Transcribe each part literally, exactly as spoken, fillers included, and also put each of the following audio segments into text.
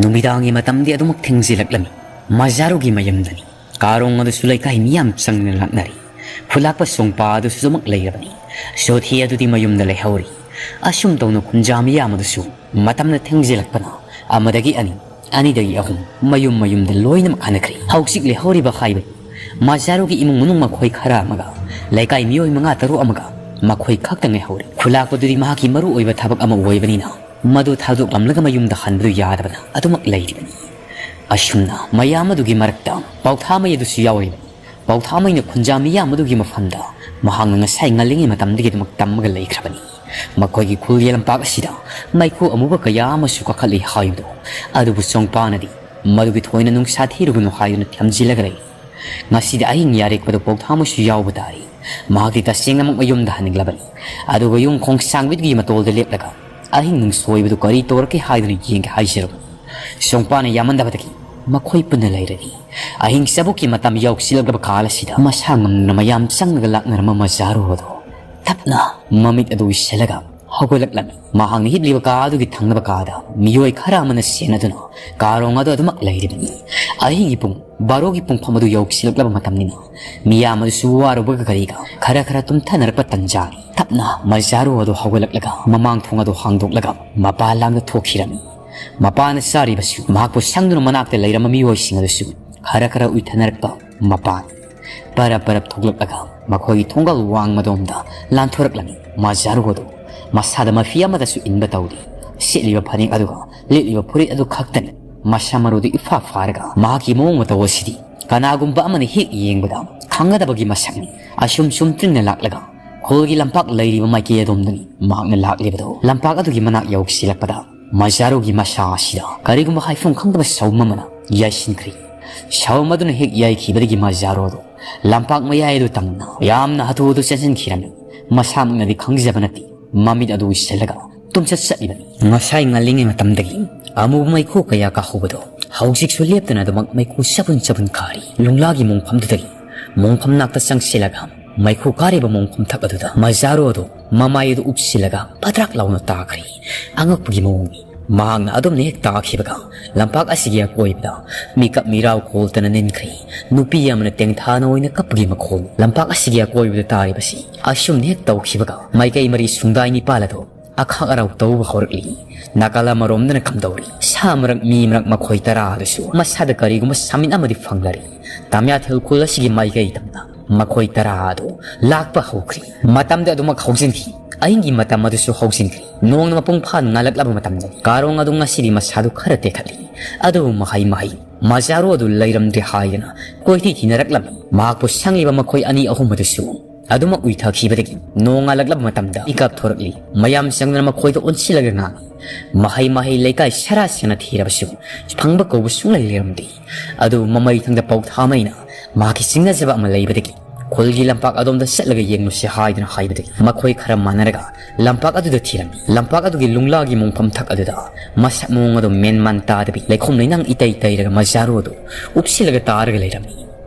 ꯅꯨꯃꯤꯗꯥꯡꯒꯤ ꯃꯇꯝꯗꯤ ꯑꯗꯨꯃꯛ ꯊꯦꯡꯖꯤꯜꯂꯛꯂꯝꯃꯤ꯫ ꯃꯖꯥꯔꯨꯒꯤ ꯃꯌꯨꯝꯗꯅꯤ꯫ ꯀꯥꯔꯣꯡ ꯑꯗꯨꯁꯨ ꯂꯩꯀꯥꯏ ꯃꯤꯌꯥꯝ ꯆꯪꯗꯨꯅ ꯂꯥꯛꯅꯔꯤ꯫ ꯈꯨꯂꯥꯛꯄ ꯁꯣꯡꯄꯥ ꯑꯗꯨꯁꯨ ꯑꯗꯨꯃꯛ ꯂꯩꯔꯕꯅꯤ꯫ ꯁꯣꯊꯤ ꯑꯗꯨꯗꯤ ꯃꯌꯨꯝꯗ ꯂꯩꯍꯧꯔꯤ꯫ ꯑꯁꯨꯝ ꯇꯧꯅ ꯈꯨꯟꯖꯥ ꯃꯤꯌꯥꯝ ꯑꯗꯨꯁꯨ ꯃꯇꯝꯅ ꯊꯦꯡꯖꯤꯜꯂꯛꯄꯅ ꯑꯃꯗꯒꯤ ꯑꯅꯤ, ꯑꯅꯤꯗꯒꯤ ꯑꯍꯨꯝ, ꯃꯌꯨꯝ ꯃꯌꯨꯝꯗ ꯂꯣꯏꯅꯃꯛ ꯍꯟꯅꯈ꯭ꯔꯦ꯫ ꯍꯧꯖꯤꯛ ꯂꯩꯍꯧꯔꯤꯕ ꯍꯥꯏꯕ ꯃꯖꯥꯔꯨꯒꯤ ꯏꯃꯨꯡ ꯃꯅꯨꯡ ꯃꯈꯣꯏ ꯈꯔ ꯑꯃꯒ ꯂꯩꯀꯥꯏ ꯃꯤꯑꯣꯏ ꯃꯉꯥ ꯇꯔꯨꯛ ꯑꯃꯒ ꯃꯈꯣꯏ ꯈꯛꯇ ꯉꯥꯏꯍꯧꯔꯦ꯫ ꯈꯨꯂꯥꯛꯄꯗꯨꯗꯤ ꯃꯍꯥꯛꯀꯤ ꯃꯔꯨ ꯑꯣꯏꯕ ꯊꯕꯛ ꯑꯃ ꯑꯣꯏꯕꯅꯤꯅ ꯃꯗꯨ ꯊꯥꯗꯣꯛꯂꯝꯂꯒ ꯃꯌꯨꯝꯗ ꯍꯟꯕꯗꯨ ꯌꯥꯗꯕꯅ ꯑꯗꯨꯃꯛ ꯂꯩꯔꯤꯕꯅꯤ꯫ ꯑꯁꯨꯝꯅ ꯃꯌꯥꯝ ꯑꯗꯨꯒꯤ ꯃꯔꯛꯇ ꯄꯥꯎꯊꯥꯃꯩ ꯑꯗꯨꯁꯨ ꯌꯥꯎꯔꯤꯕꯅꯤ꯫ ꯄꯥꯎꯊꯥꯃꯩꯅ ꯈꯨꯟꯖꯥ ꯃꯤꯌꯥꯝ ꯑꯗꯨꯒꯤ ꯃꯐꯝꯗ ꯃꯍꯥꯛꯅ ꯉꯁꯥꯏ ꯉꯜꯂꯤꯉꯩ ꯃꯇꯝꯗꯒꯤ ꯑꯗꯨꯃꯛ ꯇꯝꯃꯒ ꯂꯩꯈ꯭ꯔꯕꯅꯤ꯫ ꯃꯈꯣꯏꯒꯤ ꯈꯨꯜꯒꯤ ꯂꯝꯄꯥꯛ ꯑꯁꯤꯗ ꯃꯩꯈꯨ ꯑꯃꯨꯕ ꯀꯌꯥ ꯑꯃꯁꯨ ꯀꯥꯈꯠꯂꯤ ꯍꯥꯏꯕꯗꯨ꯫ ꯑꯗꯨꯕꯨ ꯁꯣꯡꯄꯥꯅꯗꯤ ꯃꯗꯨꯒꯤ ꯊꯣꯏꯅ ꯅꯨꯡꯁꯥ ꯊꯤꯔꯨꯒꯅꯨ ꯍꯥꯏꯗꯨꯅ ꯊꯝꯖꯤꯜꯂꯒ ꯂꯩ꯫ ꯉꯁꯤꯗꯤ ꯑꯍꯤꯡ ꯌꯥꯔꯦꯛꯄꯗ ꯄꯥꯎꯊꯥꯃꯩꯁꯨ ꯌꯥꯎꯕ ꯇꯥꯔꯦ꯫ ꯃꯍꯥꯛꯇꯤ ꯇꯁꯦꯡꯅꯃꯛ ꯃꯌꯨꯝꯗ ꯍꯟꯅꯤꯡꯂꯕꯅꯤ꯫ ꯑꯗꯨꯒ ꯌꯨꯝ ꯈꯣꯡꯁꯥꯡꯕꯤꯗꯨꯒꯤ ꯃꯇꯣꯜꯗ ꯂꯦꯞꯂꯒ ꯑꯍꯤꯡ ꯅꯨꯡꯁꯣꯏꯕꯗꯨ ꯀꯔꯤ ꯇꯧꯔꯛꯀꯦ ꯍꯥꯏꯗꯨꯅ ꯌꯦꯡꯒꯦ ꯍꯥꯏꯖꯔꯕꯅꯤ꯫ ꯁꯣꯡꯄꯥꯅ ꯌꯥꯝꯃꯟꯗꯕꯗꯒꯤ ꯃꯈꯣꯏ ꯄꯨꯟꯅ ꯂꯩꯔꯅꯤ꯫ ꯑꯍꯤꯡ ꯆꯕꯨꯛꯀꯤ ꯃꯇꯝ ꯌꯧꯁꯤꯜꯂꯛꯂꯕ ꯀꯥꯜ ꯑꯁꯤꯗ ꯃꯁꯥ ꯉꯝꯗꯅ ꯃꯌꯥꯝ ꯆꯪꯂꯒ ꯂꯥꯛꯅꯔꯝꯕ ꯃꯖꯥꯔꯨ ꯑꯗꯣ ꯇꯞꯅ ꯃꯃꯤꯠ ꯑꯗꯨ ꯎꯏꯁꯤꯜꯂꯒ ꯍꯧꯒꯠꯂꯛꯂꯝꯃꯤ꯫ ꯃꯍꯥꯛꯅ ꯍꯤꯞꯂꯤꯕ ꯀꯥ ꯑꯗꯨꯒꯤ ꯊꯪꯅꯕ ꯀꯥꯗ ꯃꯤꯑꯣꯏ ꯈꯔ ꯑꯃꯅ ꯁꯦꯟꯅꯗꯨꯅ ꯀꯥꯔꯣꯡ ꯑꯗꯨ ꯑꯗꯨꯃꯛ ꯂꯩꯔꯤꯕꯅꯤ꯫ ꯑꯍꯤꯡꯒꯤ ꯄꯨꯡ ꯕꯥꯔꯣꯒꯤ ꯄꯨꯡꯐꯝ ꯑꯗꯨ ꯌꯧꯁꯤꯜꯂꯛꯂꯕ ꯃꯇꯝꯅꯤꯅ ꯃꯤꯌꯥꯝ ꯑꯗꯨꯁꯨ ꯋꯥꯔꯨꯕꯒ ꯀꯔꯤꯒ ꯈꯔ ꯈꯔ ꯇꯨꯝꯊꯅꯔꯛꯄ ꯇꯟꯖꯥꯅꯤ꯫ ꯇꯞꯅ ꯃꯖꯥꯔꯨ ꯑꯗꯨ ꯍꯧꯒꯠꯂꯛꯂꯒ ꯃꯃꯥꯡ ꯊꯣꯡ ꯑꯗꯨ ꯍꯥꯡꯗꯣꯛꯂꯒ ꯃꯄꯥꯟ ꯂꯥꯡꯗ ꯊꯣꯛꯈꯤꯔꯝꯃꯤ꯫ ꯃꯄꯥꯅ ꯆꯥꯔꯤꯕꯁꯨ ꯃꯍꯥꯛꯄꯨ ꯁꯪꯗꯨꯅ ꯃꯅꯥꯛꯇ ꯂꯩꯔꯝꯕ ꯃꯤꯑꯣꯏꯁꯤꯡ ꯑꯗꯨꯁꯨ ꯈꯔ ꯈꯔ ꯎꯏꯊꯅꯔꯛꯄ ꯃꯄꯥꯅꯤ꯫ ꯄꯔꯞ ꯄꯔꯞ ꯊꯣꯛꯂꯛꯂꯒ ꯃꯈꯣꯏꯒꯤ ꯊꯣꯡꯒꯜ ꯋꯥꯡꯃꯗꯣꯝꯗ ꯂꯥꯟꯊꯣꯔꯛꯂꯝꯃꯤ꯫ ꯃꯖꯥꯔꯨ ꯑꯗꯨ ꯃꯁꯥꯗ ꯃꯐꯤ ꯑꯃꯗꯁꯨ ꯏꯟꯕ ꯇꯧꯗꯦ꯫ ꯁꯦꯠꯂꯤꯕ ꯐꯅꯦꯛ ꯑꯗꯨꯒ ꯂꯤꯠꯂꯤꯕ ꯐꯨꯔꯤꯠ ꯑꯗꯨ ꯈꯛꯇꯅꯤ꯫ ꯃꯁꯝ ꯃꯔꯨꯗꯨ ꯏꯐꯥ ꯐꯥꯔꯒ ꯃꯍꯥꯛꯀꯤ ꯃꯑꯣꯡ ꯃꯇꯧ ꯑꯁꯤꯗꯤ ꯀꯅꯥꯒꯨꯝꯕ ꯑꯃꯅ ꯍꯦꯛ ꯌꯦꯡꯕꯗ ꯈꯪꯒꯗꯕꯒꯤ ꯃꯁꯛꯅꯤ꯫ ꯑꯁꯨꯝ ꯁꯨꯝ ꯇꯤꯡꯅ ꯂꯥꯛꯂꯒ ꯈꯨꯜꯒꯤ ꯂꯝꯄꯥꯛ ꯂꯩꯔꯤꯕ ꯃꯥꯏꯀꯩ ꯑꯗꯣꯝꯗꯅꯤ ꯃꯍꯥꯛꯅ ꯂꯥꯛꯂꯤꯕꯗꯨ꯫ ꯂꯝꯄꯥꯛ ꯑꯗꯨꯒꯤ ꯃꯅꯥꯛ ꯌꯧꯁꯤꯜꯂꯛꯄꯗ ꯃꯖꯥꯔꯨꯒꯤ ꯃꯁꯥ ꯑꯁꯤꯗ ꯀꯔꯤꯒꯨꯝꯕ ꯍꯥꯏꯐꯝ ꯈꯪꯗꯕ ꯁꯑꯣꯝ ꯑꯃꯅ ꯌꯥꯏꯁꯤꯟꯈ꯭ꯔꯤ꯫ ꯁꯑꯣꯝ ꯑꯗꯨꯅ ꯍꯦꯛ ꯌꯥꯏꯈꯤꯕꯗꯒꯤ ꯃꯖꯥꯔꯨ ꯑꯗꯨ ꯂꯝꯄꯥꯛ ꯃꯌꯥꯏ ꯑꯗꯨ ꯇꯝꯅ ꯌꯥꯝꯅ ꯍꯥꯊꯨ ꯍꯥꯊꯨ ꯆꯦꯟꯁꯤꯟꯈꯤꯔꯝꯃꯤ꯫ ꯃꯁꯥꯃꯛꯅꯗꯤ ꯈꯪꯖꯕ ꯅꯠꯇꯦ꯫ ꯃꯃꯤꯠ ꯑꯗꯨ ꯎꯏꯁꯤꯜꯂꯒ ꯇꯨꯝꯆꯠ ꯆꯠꯂꯤꯕꯅꯤ꯫ ꯉꯁꯥꯏ ꯉꯜꯂꯤꯉꯩ ꯃꯇꯝꯗꯒꯤ ꯑꯃꯨꯕ ꯃꯩꯈꯨ ꯀꯌꯥ ꯀꯥꯍꯧꯕꯗꯣ ꯍꯧꯖꯤꯛꯁꯨ ꯂꯦꯞꯇꯅ ꯑꯗꯨꯃꯛ ꯃꯩꯈꯨ ꯆꯕꯨꯟ ꯆꯕꯨꯟ ꯀꯥꯔꯤ꯫ ꯂꯨꯡꯂꯥꯒꯤ ꯃꯣꯡꯐꯝꯗꯨꯗꯒꯤ ꯃꯣꯡꯐꯝ ꯅꯥꯛꯇ ꯆꯪꯁꯤꯜꯂꯒ ꯃꯩꯈꯨ ꯀꯥꯔꯤꯕ ꯃꯣꯡꯐꯝ ꯊꯛ ꯑꯗꯨꯗ ꯃꯖꯥꯔꯨ ꯑꯗꯨ ꯃꯃꯥꯏ ꯑꯗꯨ ꯎꯞꯁꯤꯜꯂꯒ ꯄꯗ꯭ꯔꯥꯛ ꯂꯥꯎꯅ ꯇꯥꯈ꯭ꯔꯦ꯫ ꯑꯉꯛꯄꯒꯤ ꯃꯑꯣꯡꯅꯤ꯫ ꯃꯍꯥꯛꯅ ꯑꯗꯨꯝꯅ ꯍꯦꯛ ꯇꯥꯈꯤꯕꯒ ꯂꯝꯄꯥꯛ ꯑꯁꯤꯒꯤ ꯑꯀꯣꯏꯕꯗ ꯃꯤꯀꯞ ꯃꯤꯔꯥꯎ ꯈꯣꯜꯇꯅ ꯅꯤꯟꯈ꯭ꯔꯦ꯫ ꯅꯨꯄꯤ ꯑꯃꯅ ꯇꯦꯡꯊꯥꯅ ꯑꯣꯏꯅ ꯀꯞꯄꯒꯤ ꯃꯈꯣꯜ꯫ ꯂꯝꯄꯥꯛ ꯑꯁꯤꯒꯤ ꯑꯀꯣꯏꯕꯗ ꯇꯥꯔꯤꯕꯁꯤ ꯑꯁꯨꯝꯅ ꯍꯦꯛ ꯇꯧꯈꯤꯕꯒ ꯃꯥꯏꯀꯩ ꯃꯔꯤ ꯁꯨꯡꯗꯥꯏ ꯅꯤꯄꯥꯜ ꯑꯗꯨ ꯑꯈꯥꯛ ꯑꯔꯥꯎ ꯇꯧꯕ ꯍꯧꯔꯛꯂꯤ꯫ ꯅꯥꯀꯜ ꯑꯃꯔꯣꯝꯗꯅ ꯀꯝꯗꯧꯔꯤ? ꯁꯥ ꯃꯔꯛ, ꯃꯤ ꯃꯔꯛ, ꯃꯈꯣꯏ ꯇꯔꯥ ꯑꯗꯨꯁꯨ ꯃꯁꯥꯗ ꯀꯔꯤꯒꯨꯝꯕ ꯁꯥꯃꯤꯟ ꯑꯃꯗꯤ ꯐꯪꯂꯔꯤ꯫ ꯇꯥꯃꯤꯌꯥꯊꯦꯜ ꯈꯨꯜ ꯑꯁꯤꯒꯤ ꯃꯥꯏꯀꯩ ꯇꯝꯅ ꯃꯈꯣꯏ ꯇꯔꯥ ꯑꯗꯨ ꯂꯥꯛꯄ ꯍꯧꯈ꯭ꯔꯤ꯫ ꯃꯇꯝꯗꯤ ꯑꯗꯨꯃꯛ ꯍꯧꯖꯤꯟꯈꯤ꯫ ꯑꯍꯤꯡꯒꯤ ꯃꯇꯝ ꯑꯗꯨꯁꯨ ꯍꯧꯖꯤꯟꯈ꯭ꯔꯤ꯫ ꯅꯣꯡꯅ ꯃꯄꯨꯡ ꯐꯥꯅ ꯉꯥꯜꯂꯛꯂꯕ ꯃꯇꯝꯗꯅꯤ꯫ ꯀꯥꯔꯣꯡ ꯑꯗꯨ ꯉꯁꯤꯗꯤ ꯃꯁꯥꯗꯨ ꯈꯔ ꯇꯦꯛꯈꯠꯂꯤ꯫ ꯑꯗꯨꯕꯨ ꯃꯍꯩ ꯃꯍꯩ ꯃꯖꯥꯔꯣ ꯑꯗꯨ ꯂꯩꯔꯝꯗ꯭ꯔꯦ ꯍꯥꯏꯗꯅ ꯀꯣꯏꯊꯤ ꯊꯤꯅꯔꯛꯂꯝꯃꯤ꯫ ꯃꯍꯥꯛꯄꯨ ꯁꯪꯂꯤꯕ ꯃꯈꯣꯏ ꯑꯅꯤ ꯑꯍꯨꯝ ꯑꯗꯨꯁꯨ ꯑꯗꯨꯃꯛ ꯎꯏꯊꯈꯤꯕꯗꯒꯤ ꯅꯣꯡ ꯉꯥꯜꯂꯛꯂꯕ ꯃꯇꯝꯗ ꯃꯤꯀꯞ ꯊꯣꯔꯛꯂꯤ꯫ ꯃꯌꯥꯝ ꯆꯪꯗꯨꯅ ꯃꯈꯣꯏꯗ ꯑꯣꯟꯁꯤꯜꯂꯒ ꯉꯥꯡꯏ꯫ ꯃꯍꯩ ꯃꯍꯩ ꯂꯩꯀꯥꯏ ꯁꯔꯥ ꯁꯦꯟꯅ ꯊꯤꯔꯕꯁꯨ ꯐꯪꯕ ꯀꯧꯕ ꯁꯨꯡꯂꯩ ꯂꯩꯔꯝꯗꯦ꯫ ꯑꯗꯨꯕꯨ ꯃꯃꯩ ꯊꯪꯗ ꯄꯥꯎꯊꯥꯃꯩꯅ ꯃꯍꯥꯛꯀꯤ ꯆꯤꯡꯅꯖꯕ ꯑꯃ ꯂꯩꯕꯗꯒꯤ ꯈꯨꯜꯒꯤ ꯂꯝꯄꯥꯛ ꯑꯗꯣꯝꯗ ꯆꯠꯂꯒ ꯌꯦꯡꯂꯨꯁꯤ ꯍꯥꯏꯗꯨꯅ ꯍꯥꯏꯕꯗꯒꯤ ꯃꯈꯣꯏ ꯈꯔ ꯃꯥꯟꯅꯔꯒ ꯂꯝꯄꯥꯛ ꯑꯗꯨꯗ ꯊꯤꯔꯝꯃꯤ꯫ ꯂꯝꯄꯥꯛ ꯑꯗꯨꯒꯤ ꯂꯨꯡꯂꯥꯒꯤ ꯃꯣꯡꯐꯝ ꯊꯛ ꯑꯗꯨꯗ ꯃꯁꯛ ꯃꯑꯣꯡ ꯑꯗꯨ ꯃꯦꯟ ꯃꯥꯟ ꯇꯥꯗꯕꯤ ꯂꯩꯈꯣꯝ ꯂꯩꯅꯥꯡ ꯏꯇꯩ ꯇꯩꯔꯒ ꯃꯖꯥꯔꯨ ꯑꯗꯨ ꯎꯞꯁꯤꯜꯂꯒ ꯇꯥꯔꯒ ꯂꯩꯔꯝꯃꯤ꯫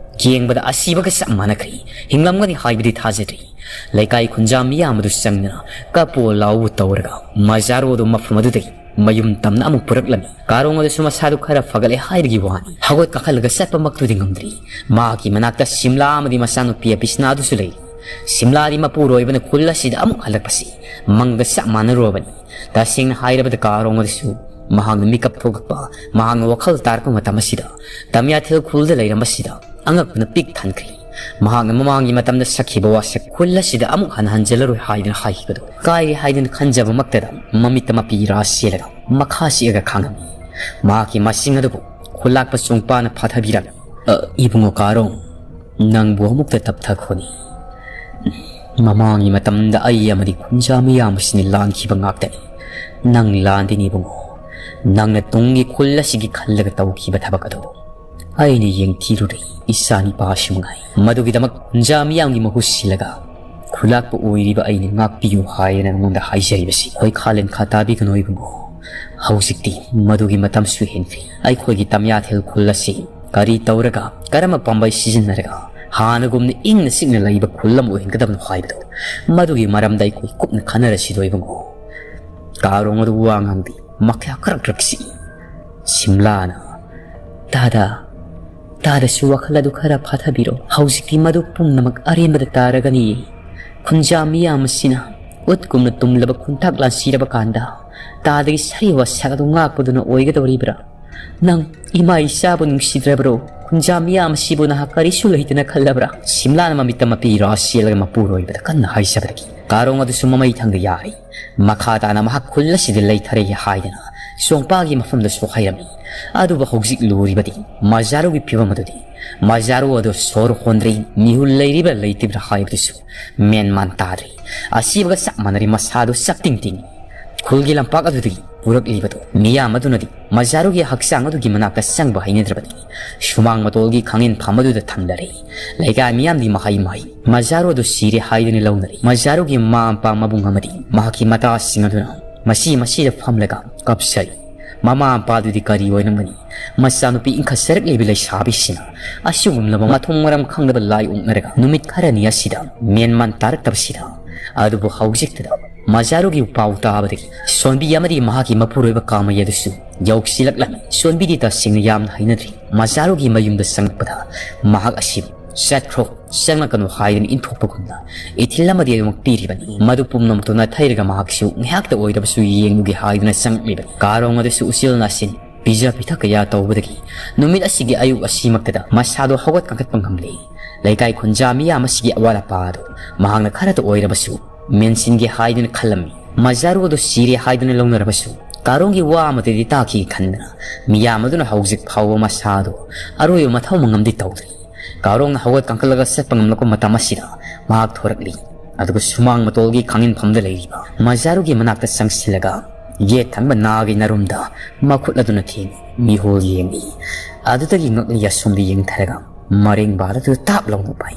ꯌꯦꯡꯕꯗ ꯑꯁꯤꯕꯒ ꯆꯞ ꯃꯥꯟꯅꯈ꯭ꯔꯦ꯫ ꯍꯤꯡꯂꯝꯒꯅꯤ ꯍꯥꯏꯕꯗꯤ ꯊꯥꯖꯗ꯭ꯔꯤ꯫ ꯂꯩꯀꯥꯏ ꯈꯨꯟꯖꯥ ꯃꯤꯌꯥꯝ ꯑꯗꯨ ꯆꯪꯗꯅ ꯀꯞꯄꯨ ꯂꯥꯎꯕꯨ ꯇꯧꯔꯒ ꯃꯖꯥꯔꯨ ꯑꯗꯨ ꯃꯐꯝ ꯑꯗꯨꯗꯒꯤ ꯃꯌꯨꯝ ꯇꯝꯅ ꯑꯃꯨꯛ ꯄꯨꯔꯛꯂꯝꯃꯤ꯫ ꯀꯥꯔꯣꯡ ꯑꯗꯨꯁꯨ ꯃꯁꯥꯗꯨ ꯈꯔ ꯐꯒꯠꯂꯦ ꯍꯥꯏꯕꯒꯤ ꯋꯥꯅꯤ꯫ ꯍꯧꯒꯠ ꯀꯥꯈꯠꯂꯒ ꯆꯠꯄꯃꯛꯇꯨꯗꯤ ꯉꯝꯗ꯭ꯔꯤ꯫ ꯃꯍꯥꯛꯀꯤ ꯃꯅꯥꯛꯇ ꯁꯤꯝꯂꯥ ꯑꯃꯗꯤ ꯃꯆꯥꯅꯨꯄꯤ ꯑꯕꯤꯁꯅꯥꯗꯨꯁꯨ ꯂꯩꯔꯤ꯫ ꯁꯤꯝꯂꯥꯗꯤ ꯃꯄꯨꯔꯣꯏꯕꯅ ꯈꯨꯜ ꯑꯁꯤꯗ ꯑꯃꯨꯛ ꯍꯜꯂꯛꯄꯁꯤ ꯃꯪꯒ ꯆꯞ ꯃꯥꯟꯅꯔꯨꯔꯕꯅꯤ꯫ ꯇꯁꯦꯡꯅ ꯍꯥꯏꯔꯕꯗ ꯀꯥꯔꯣꯡ ꯑꯗꯨꯁꯨ ꯃꯍꯥꯛꯅ ꯃꯤꯀꯞ ꯊꯣꯛꯂꯛꯄ, ꯃꯍꯥꯛꯅ ꯋꯥꯈꯜ ꯇꯥꯔꯛꯄ ꯃꯇꯝ ꯑꯁꯤꯗ ꯇꯃꯤꯌꯥꯊꯦꯜ ꯈꯨꯜꯗ ꯂꯩꯔꯝꯕꯁꯤꯗ ꯑꯉꯛꯄꯅ ꯄꯤꯛ ꯊꯟꯈ꯭ꯔꯦ꯫ ꯃꯍꯥꯛꯅ ꯃꯃꯥꯡꯒꯤ ꯃꯇꯝꯗ ꯁꯛꯈꯤꯕ ꯋꯥꯁꯛ ꯈꯨꯜ ꯑꯁꯤꯗ ꯑꯃꯨꯛ ꯍꯟꯅ ꯍꯟꯖꯤꯜꯂꯔꯣꯏ ꯍꯥꯏꯗꯨꯅ ꯍꯥꯏꯈꯤꯕꯗꯨ ꯀꯥꯏꯔꯦ ꯍꯥꯏꯗꯨꯅ ꯈꯟꯖꯕꯃꯛꯇꯗ ꯃꯃꯤꯠꯇ ꯃꯄꯤ ꯏꯔꯥ ꯆꯦꯜꯂꯒ ꯃꯈꯥ ꯆꯤꯛꯑꯒ ꯈꯥꯡꯉꯝꯃꯤ꯫ ꯃꯍꯥꯛꯀꯤ ꯃꯁꯤꯡ ꯑꯗꯨꯕꯨ ꯈꯨꯜꯂꯥꯛꯄ ꯆꯣꯡꯄꯥꯅ ꯐꯥꯊꯕꯤꯔꯝꯃꯤ꯫ "ꯑ, ꯏꯕꯨꯡꯉꯣ ꯀꯥꯔꯣꯡ, ꯅꯪꯕꯨ ꯑꯃꯨꯛꯇ ꯇꯞꯊꯈꯣꯅꯤ꯫ ꯃꯃꯥꯡꯒꯤ ꯃꯇꯝꯗ ꯑꯩ ꯑꯃꯗꯤ ꯈꯨꯟꯖꯥ ꯃꯤꯌꯥꯝ ꯑꯁꯤꯅ ꯂꯥꯟꯈꯤꯕ ꯉꯥꯛꯇꯅꯤ꯫ ꯅꯪ ꯂꯥꯟꯗꯤꯅꯤ ꯏꯕꯨꯡꯉꯣ꯫ ꯅꯪꯅ ꯇꯨꯡꯒꯤ ꯈꯨꯜ ꯑꯁꯤꯒꯤ ꯈꯜꯂꯒ ꯇꯧꯈꯤꯕ ꯊꯕꯛ ꯑꯗꯨ ꯑꯩꯅ ꯌꯦꯡꯊꯤꯔꯨꯔꯦ ꯏꯆꯥ ꯅꯤꯄꯥ ꯑꯁꯤ ꯃꯉꯥꯏ꯫ ꯃꯗꯨꯒꯤꯗꯃꯛ ꯈꯨꯟꯖꯥ ꯃꯤꯌꯥꯝꯒꯤ ꯃꯍꯨꯠ ꯁꯤꯜꯂꯒ ꯈꯨꯂꯥꯛꯄ ꯑꯣꯏꯔꯤꯕ ꯑꯩꯅ ꯉꯥꯛꯄꯤꯌꯨ ꯍꯥꯏꯗꯅ ꯅꯉꯣꯟꯗ ꯍꯥꯏꯖꯔꯤꯕꯁꯤ꯫ ꯍꯣꯏ, ꯈꯥꯂꯦꯟ ꯈꯥ ꯇꯥꯕꯤꯒꯅꯨ ꯏꯕꯨꯡꯉꯣ꯫ ꯍꯧꯖꯤꯛꯇꯤ ꯃꯗꯨꯒꯤ ꯃꯇꯝꯁꯨ ꯍꯦꯟꯈ꯭ꯔꯦ꯫ ꯑꯩꯈꯣꯏꯒꯤ ꯇꯃꯤꯌꯥꯊꯦꯜ ꯈꯨꯜ ꯑꯁꯤ ꯀꯔꯤ ꯇꯧꯔꯒ, ꯀꯔꯝꯕ ꯄꯥꯝꯕꯩ ꯁꯤꯖꯤꯟꯅꯔꯒ ꯍꯥꯟꯅꯒꯨꯝꯅ ꯏꯪꯅ ꯆꯤꯛꯅ ꯂꯩꯕ ꯈꯨꯜ ꯑꯃ ꯑꯣꯏꯍꯟꯒꯗꯕꯅꯣ ꯍꯥꯏꯕꯗꯨ ꯃꯗꯨꯒꯤ ꯃꯔꯝꯗ ꯑꯩꯈꯣꯏ ꯀꯨꯞꯅ ꯈꯟꯅꯔꯁꯤꯗꯣ ꯏꯕꯨꯡꯉꯣ꯫" ꯀꯥꯔꯣꯡ ꯑꯗꯨ ꯋꯥ ꯉꯥꯡꯗꯦ꯫ ꯃꯈ꯭ꯌꯥ ꯀ꯭ꯔꯛ ꯀ꯭ꯔꯛ ꯁꯤꯛꯏ꯫ ꯁꯤꯝꯂꯥꯅ, "ꯇꯥꯗ, ꯇꯥꯗꯁꯨ ꯋꯥꯈꯜ ꯑꯗꯨ ꯈꯔ ꯐꯥꯊꯕꯤꯔꯣ꯫ ꯍꯧꯖꯤꯛꯇꯤ ꯃꯗꯨ ꯄꯨꯝꯅꯃꯛ ꯑꯔꯦꯝꯕꯗ ꯇꯥꯔꯒꯅꯤ꯫ ꯈꯨꯟꯖꯥ ꯃꯤꯌꯥꯝ ꯑꯁꯤꯅ ꯎꯠꯀꯨꯝꯅ ꯇꯨꯝꯂꯕ ꯈꯨꯟꯇꯥꯛ ꯂꯥꯟꯁꯤꯔꯕ ꯀꯥꯟꯗ ꯇꯥꯗꯒꯤ ꯁꯔꯤ ꯋꯥꯁꯛ ꯑꯗꯨ ꯉꯥꯛꯄꯗꯨꯅ ꯑꯣꯏꯒꯗꯧꯔꯤꯕ꯭ꯔꯥ? ꯅꯪ ꯏꯃꯥ ꯏꯆꯥꯕꯨ ꯅꯨꯡꯁꯤꯗ꯭ꯔꯕ꯭ꯔꯣ? ꯈꯨꯟꯖꯥ ꯃꯤꯌꯥꯝ ꯑꯁꯤꯕꯨ ꯅꯍꯥꯛ ꯀꯔꯤꯁꯨ ꯂꯩꯇꯅ ꯈꯜꯂꯕ꯭ꯔꯥ?" ꯁꯤꯝꯂꯥꯅ ꯃꯃꯤꯠꯇ ꯃꯄꯤ ꯏꯔꯥ ꯆꯦꯜꯂꯒ ꯃꯄꯨꯔꯣꯏꯕꯗ ꯀꯟꯅ ꯍꯥꯏꯖꯕꯗꯒꯤ ꯀꯥꯔꯣꯡ ꯑꯗꯨꯁꯨ ꯃꯃꯩ ꯊꯪꯗ ꯌꯥꯔꯤ꯫ ꯃꯈꯥ ꯇꯥꯅ ꯃꯍꯥꯛ ꯈꯨꯜ ꯑꯁꯤꯗ ꯂꯩꯊꯔꯦ ꯍꯥꯏꯗꯅ ꯁꯣꯡꯄꯥꯒꯤ ꯃꯐꯝꯗꯁꯨ ꯍꯥꯏꯔꯝꯃꯤ꯫ ꯑꯗꯨꯕꯨ ꯍꯧꯖꯤꯛ ꯂꯨꯔꯤꯕꯗꯤ ꯃꯖꯥꯔꯨꯒꯤ ꯐꯤꯕꯝ ꯑꯗꯨꯗꯤ꯫ ꯃꯖꯥꯔꯨ ꯑꯗꯨ ꯁꯣꯔ ꯍꯣꯟꯗ꯭ꯔꯤ, ꯃꯤꯍꯨꯜ ꯂꯩꯔꯤꯕ꯭ꯔꯥ ꯂꯩꯇ꯭ꯔꯤꯕ꯭ꯔꯥ ꯍꯥꯏꯕꯗꯨꯁꯨ ꯃꯦꯟ ꯃꯥꯟ ꯇꯥꯗ꯭ꯔꯤ꯫ ꯑꯁꯤꯕꯒ ꯆꯞ ꯃꯥꯟꯅꯔꯤ, ꯃꯁꯥꯗꯨ ꯆꯞ ꯇꯤꯡ ꯇꯤꯡꯏ꯫ ꯈꯨꯜꯒꯤ ꯂꯝꯄꯥꯛ ꯑꯗꯨꯗꯒꯤ ꯄꯨꯔꯛꯂꯤꯕꯗꯨ ꯃꯤꯌꯥꯝ ꯑꯗꯨꯅꯗꯤ ꯃꯖꯥꯔꯨꯒꯤ ꯍꯛꯆꯥꯡ ꯑꯗꯨꯒꯤ ꯃꯅꯥꯛꯇ ꯆꯪꯕ ꯍꯩꯅꯗ꯭ꯔꯕꯅꯤ꯫ ꯁꯨꯃꯥꯡ ꯃꯇꯣꯜꯒꯤ ꯈꯥꯡꯉꯤꯟ ꯐꯝ ꯑꯗꯨꯗ ꯊꯝꯂꯔꯦ꯫ ꯂꯩꯀꯥꯏ ꯃꯤꯌꯥꯝꯗꯤ ꯃꯍꯩ ꯃꯍꯩ ꯃꯖꯥꯔꯨ ꯑꯗꯨ ꯁꯤꯔꯦ ꯍꯥꯏꯗꯨꯅ ꯂꯧꯅꯔꯤ꯫ ꯃꯖꯥꯔꯨꯒꯤ ꯃꯃꯥ ꯃꯄꯥ ꯃꯕꯨꯡ ꯑꯃꯗꯤ ꯃꯍꯥꯛꯀꯤ ꯃꯇꯥꯁꯤꯡ ꯑꯗꯨꯅ ꯃꯁꯤ ꯃꯁꯤꯗ ꯐꯝꯂꯒ ꯀꯞꯆꯔꯤ꯫ ꯃꯃꯥ ꯃꯄꯥꯗꯨꯗꯤ ꯀꯔꯤ ꯑꯣꯏꯔꯝꯒꯅꯤ? ꯃꯆꯥꯅꯨꯄꯤ ꯏꯟꯈꯠꯆꯔꯛꯂꯤꯕ ꯂꯩꯁꯥꯕꯤꯁꯤꯅ ꯑꯁꯤꯒꯨꯝꯂꯕ ꯃꯊꯣꯡ ꯃꯔꯝ ꯈꯪꯗꯕ ꯂꯥꯏ ꯑꯣꯛꯅꯔꯒ ꯅꯨꯃꯤꯠ ꯈꯔꯅꯤ ꯑꯁꯤꯗ ꯃꯦꯟ ꯃꯥꯟ ꯇꯥꯔꯛꯇꯕꯁꯤꯗ꯫ ꯑꯗꯨꯕꯨ ꯍꯧꯖꯤꯛꯇꯗ ꯃꯖꯥꯔꯨꯒꯤ ꯄꯥꯎ ꯇꯥꯕꯗꯒꯤ ꯁꯣꯟꯕꯤ ꯑꯃꯗꯤ ꯃꯍꯥꯛꯀꯤ ꯃꯄꯨꯔꯣꯏꯕ ꯀꯥꯃꯩ ꯑꯗꯨꯁꯨ ꯌꯧꯁꯤꯜꯂꯛꯂꯝꯃꯤ꯫ ꯁꯣꯟꯕꯤꯗꯤ ꯇꯁꯦꯡꯅ ꯌꯥꯝꯅ ꯍꯩꯅꯗ꯭ꯔꯤ꯫ ꯃꯖꯥꯔꯨꯒꯤ ꯃꯌꯨꯝꯗ ꯆꯪꯂꯛꯄꯗ ꯃꯍꯥꯛ ꯑꯁꯤ "ꯆꯠꯈ꯭ꯔꯣ, ꯆꯪꯂꯛꯀꯅꯨ" ꯍꯥꯏꯗꯨꯅ ꯏꯟꯊꯣꯛꯄꯒꯨꯝꯅ ꯏꯊꯤꯜ ꯑꯃꯗꯤ ꯑꯗꯨꯃꯛ ꯄꯤꯔꯤꯕꯅꯤ꯫ ꯃꯗꯨ ꯄꯨꯝꯅꯃꯛꯇꯨ ꯅꯥꯊꯩꯔꯒ ꯃꯍꯥꯛꯁꯨ ꯉꯥꯏꯍꯥꯛꯇ ꯑꯣꯏꯔꯕꯁꯨ ꯌꯦꯡꯂꯨꯒꯦ ꯍꯥꯏꯗꯨꯅ ꯆꯪꯂꯛꯂꯤꯕꯅꯤ꯫ ꯀꯥꯔꯣꯡ ꯑꯗꯨꯁꯨ ꯎꯆꯦꯜ ꯅꯥꯆꯤꯟ ꯄꯤꯖ ꯄꯤꯊꯛ ꯀꯌꯥ ꯇꯧꯕꯗꯒꯤ ꯅꯨꯃꯤꯠ ꯑꯁꯤꯒꯤ ꯑꯌꯨꯛ ꯑꯁꯤꯃꯛꯇꯗ ꯃꯁꯥꯗꯣ ꯍꯧꯒꯠ ꯀꯥꯡꯈꯠꯄ ꯉꯝꯂꯦ꯫ ꯂꯩꯀꯥꯏ ꯈꯨꯟꯖꯥ ꯃꯤꯌꯥꯝ ꯑꯁꯤꯒꯤ ꯑꯋꯥꯠ ꯑꯄꯥ ꯑꯗꯨ ꯃꯍꯥꯛꯅ ꯈꯔꯇ ꯑꯣꯏꯔꯕꯁꯨ ꯃꯦꯟꯁꯤꯟꯒꯦ ꯍꯥꯏꯗꯨꯅ ꯈꯜꯂꯝꯃꯤ꯫ ꯃꯖꯥꯔꯨ ꯑꯗꯨ ꯁꯤꯔꯦ ꯍꯥꯏꯗꯨꯅ ꯂꯧꯅꯔꯕꯁꯨ ꯀꯥꯔꯣꯡꯒꯤ ꯋꯥ ꯑꯃꯗꯗꯤ ꯇꯥꯈꯤ ꯈꯟꯗꯅ ꯃꯤꯌꯥꯝ ꯑꯗꯨꯅ ꯍꯧꯖꯤꯛ ꯐꯥꯎꯕ ꯃꯁꯥꯗꯣ ꯑꯔꯣꯏꯕ ꯃꯊꯧ ꯃꯉꯝꯗꯤ ꯇꯧꯗ꯭ꯔꯤ꯫ ꯀꯥꯔꯣꯡꯅ ꯍꯧꯒꯠ ꯀꯥꯡꯈꯠꯂꯒ ꯆꯠꯄ ꯉꯝꯂꯛꯄ ꯃꯇꯝ ꯑꯁꯤꯗ ꯃꯍꯥꯛ ꯊꯣꯔꯛꯂꯤ꯫ ꯑꯗꯨꯒ ꯁꯨꯃꯥꯡ ꯃꯇꯣꯜꯒꯤ ꯈꯥꯡꯉꯤꯟꯐꯝꯗ ꯂꯩꯔꯤꯕ ꯃꯖꯥꯔꯨꯒꯤ ꯃꯅꯥꯛꯇ ꯆꯪꯁꯤꯜꯂꯒ ꯌꯦꯠ ꯊꯪꯕ ꯅꯥꯒꯤ ꯅꯔꯨꯝꯗ ꯃꯈꯨꯠ ꯑꯗꯨꯅ ꯊꯦꯡꯏ꯫ ꯃꯤꯍꯣꯜ ꯌꯦꯡꯏ꯫ ꯑꯗꯨꯗꯒꯤ ꯉꯛꯂꯤ ꯑꯁꯣꯝꯗ ꯌꯦꯡꯊꯔꯒ ꯃꯔꯦꯡ ꯕꯥꯔ ꯑꯗꯨ ꯇꯥꯞ ꯂꯥꯎꯅ ꯄꯥꯏ꯫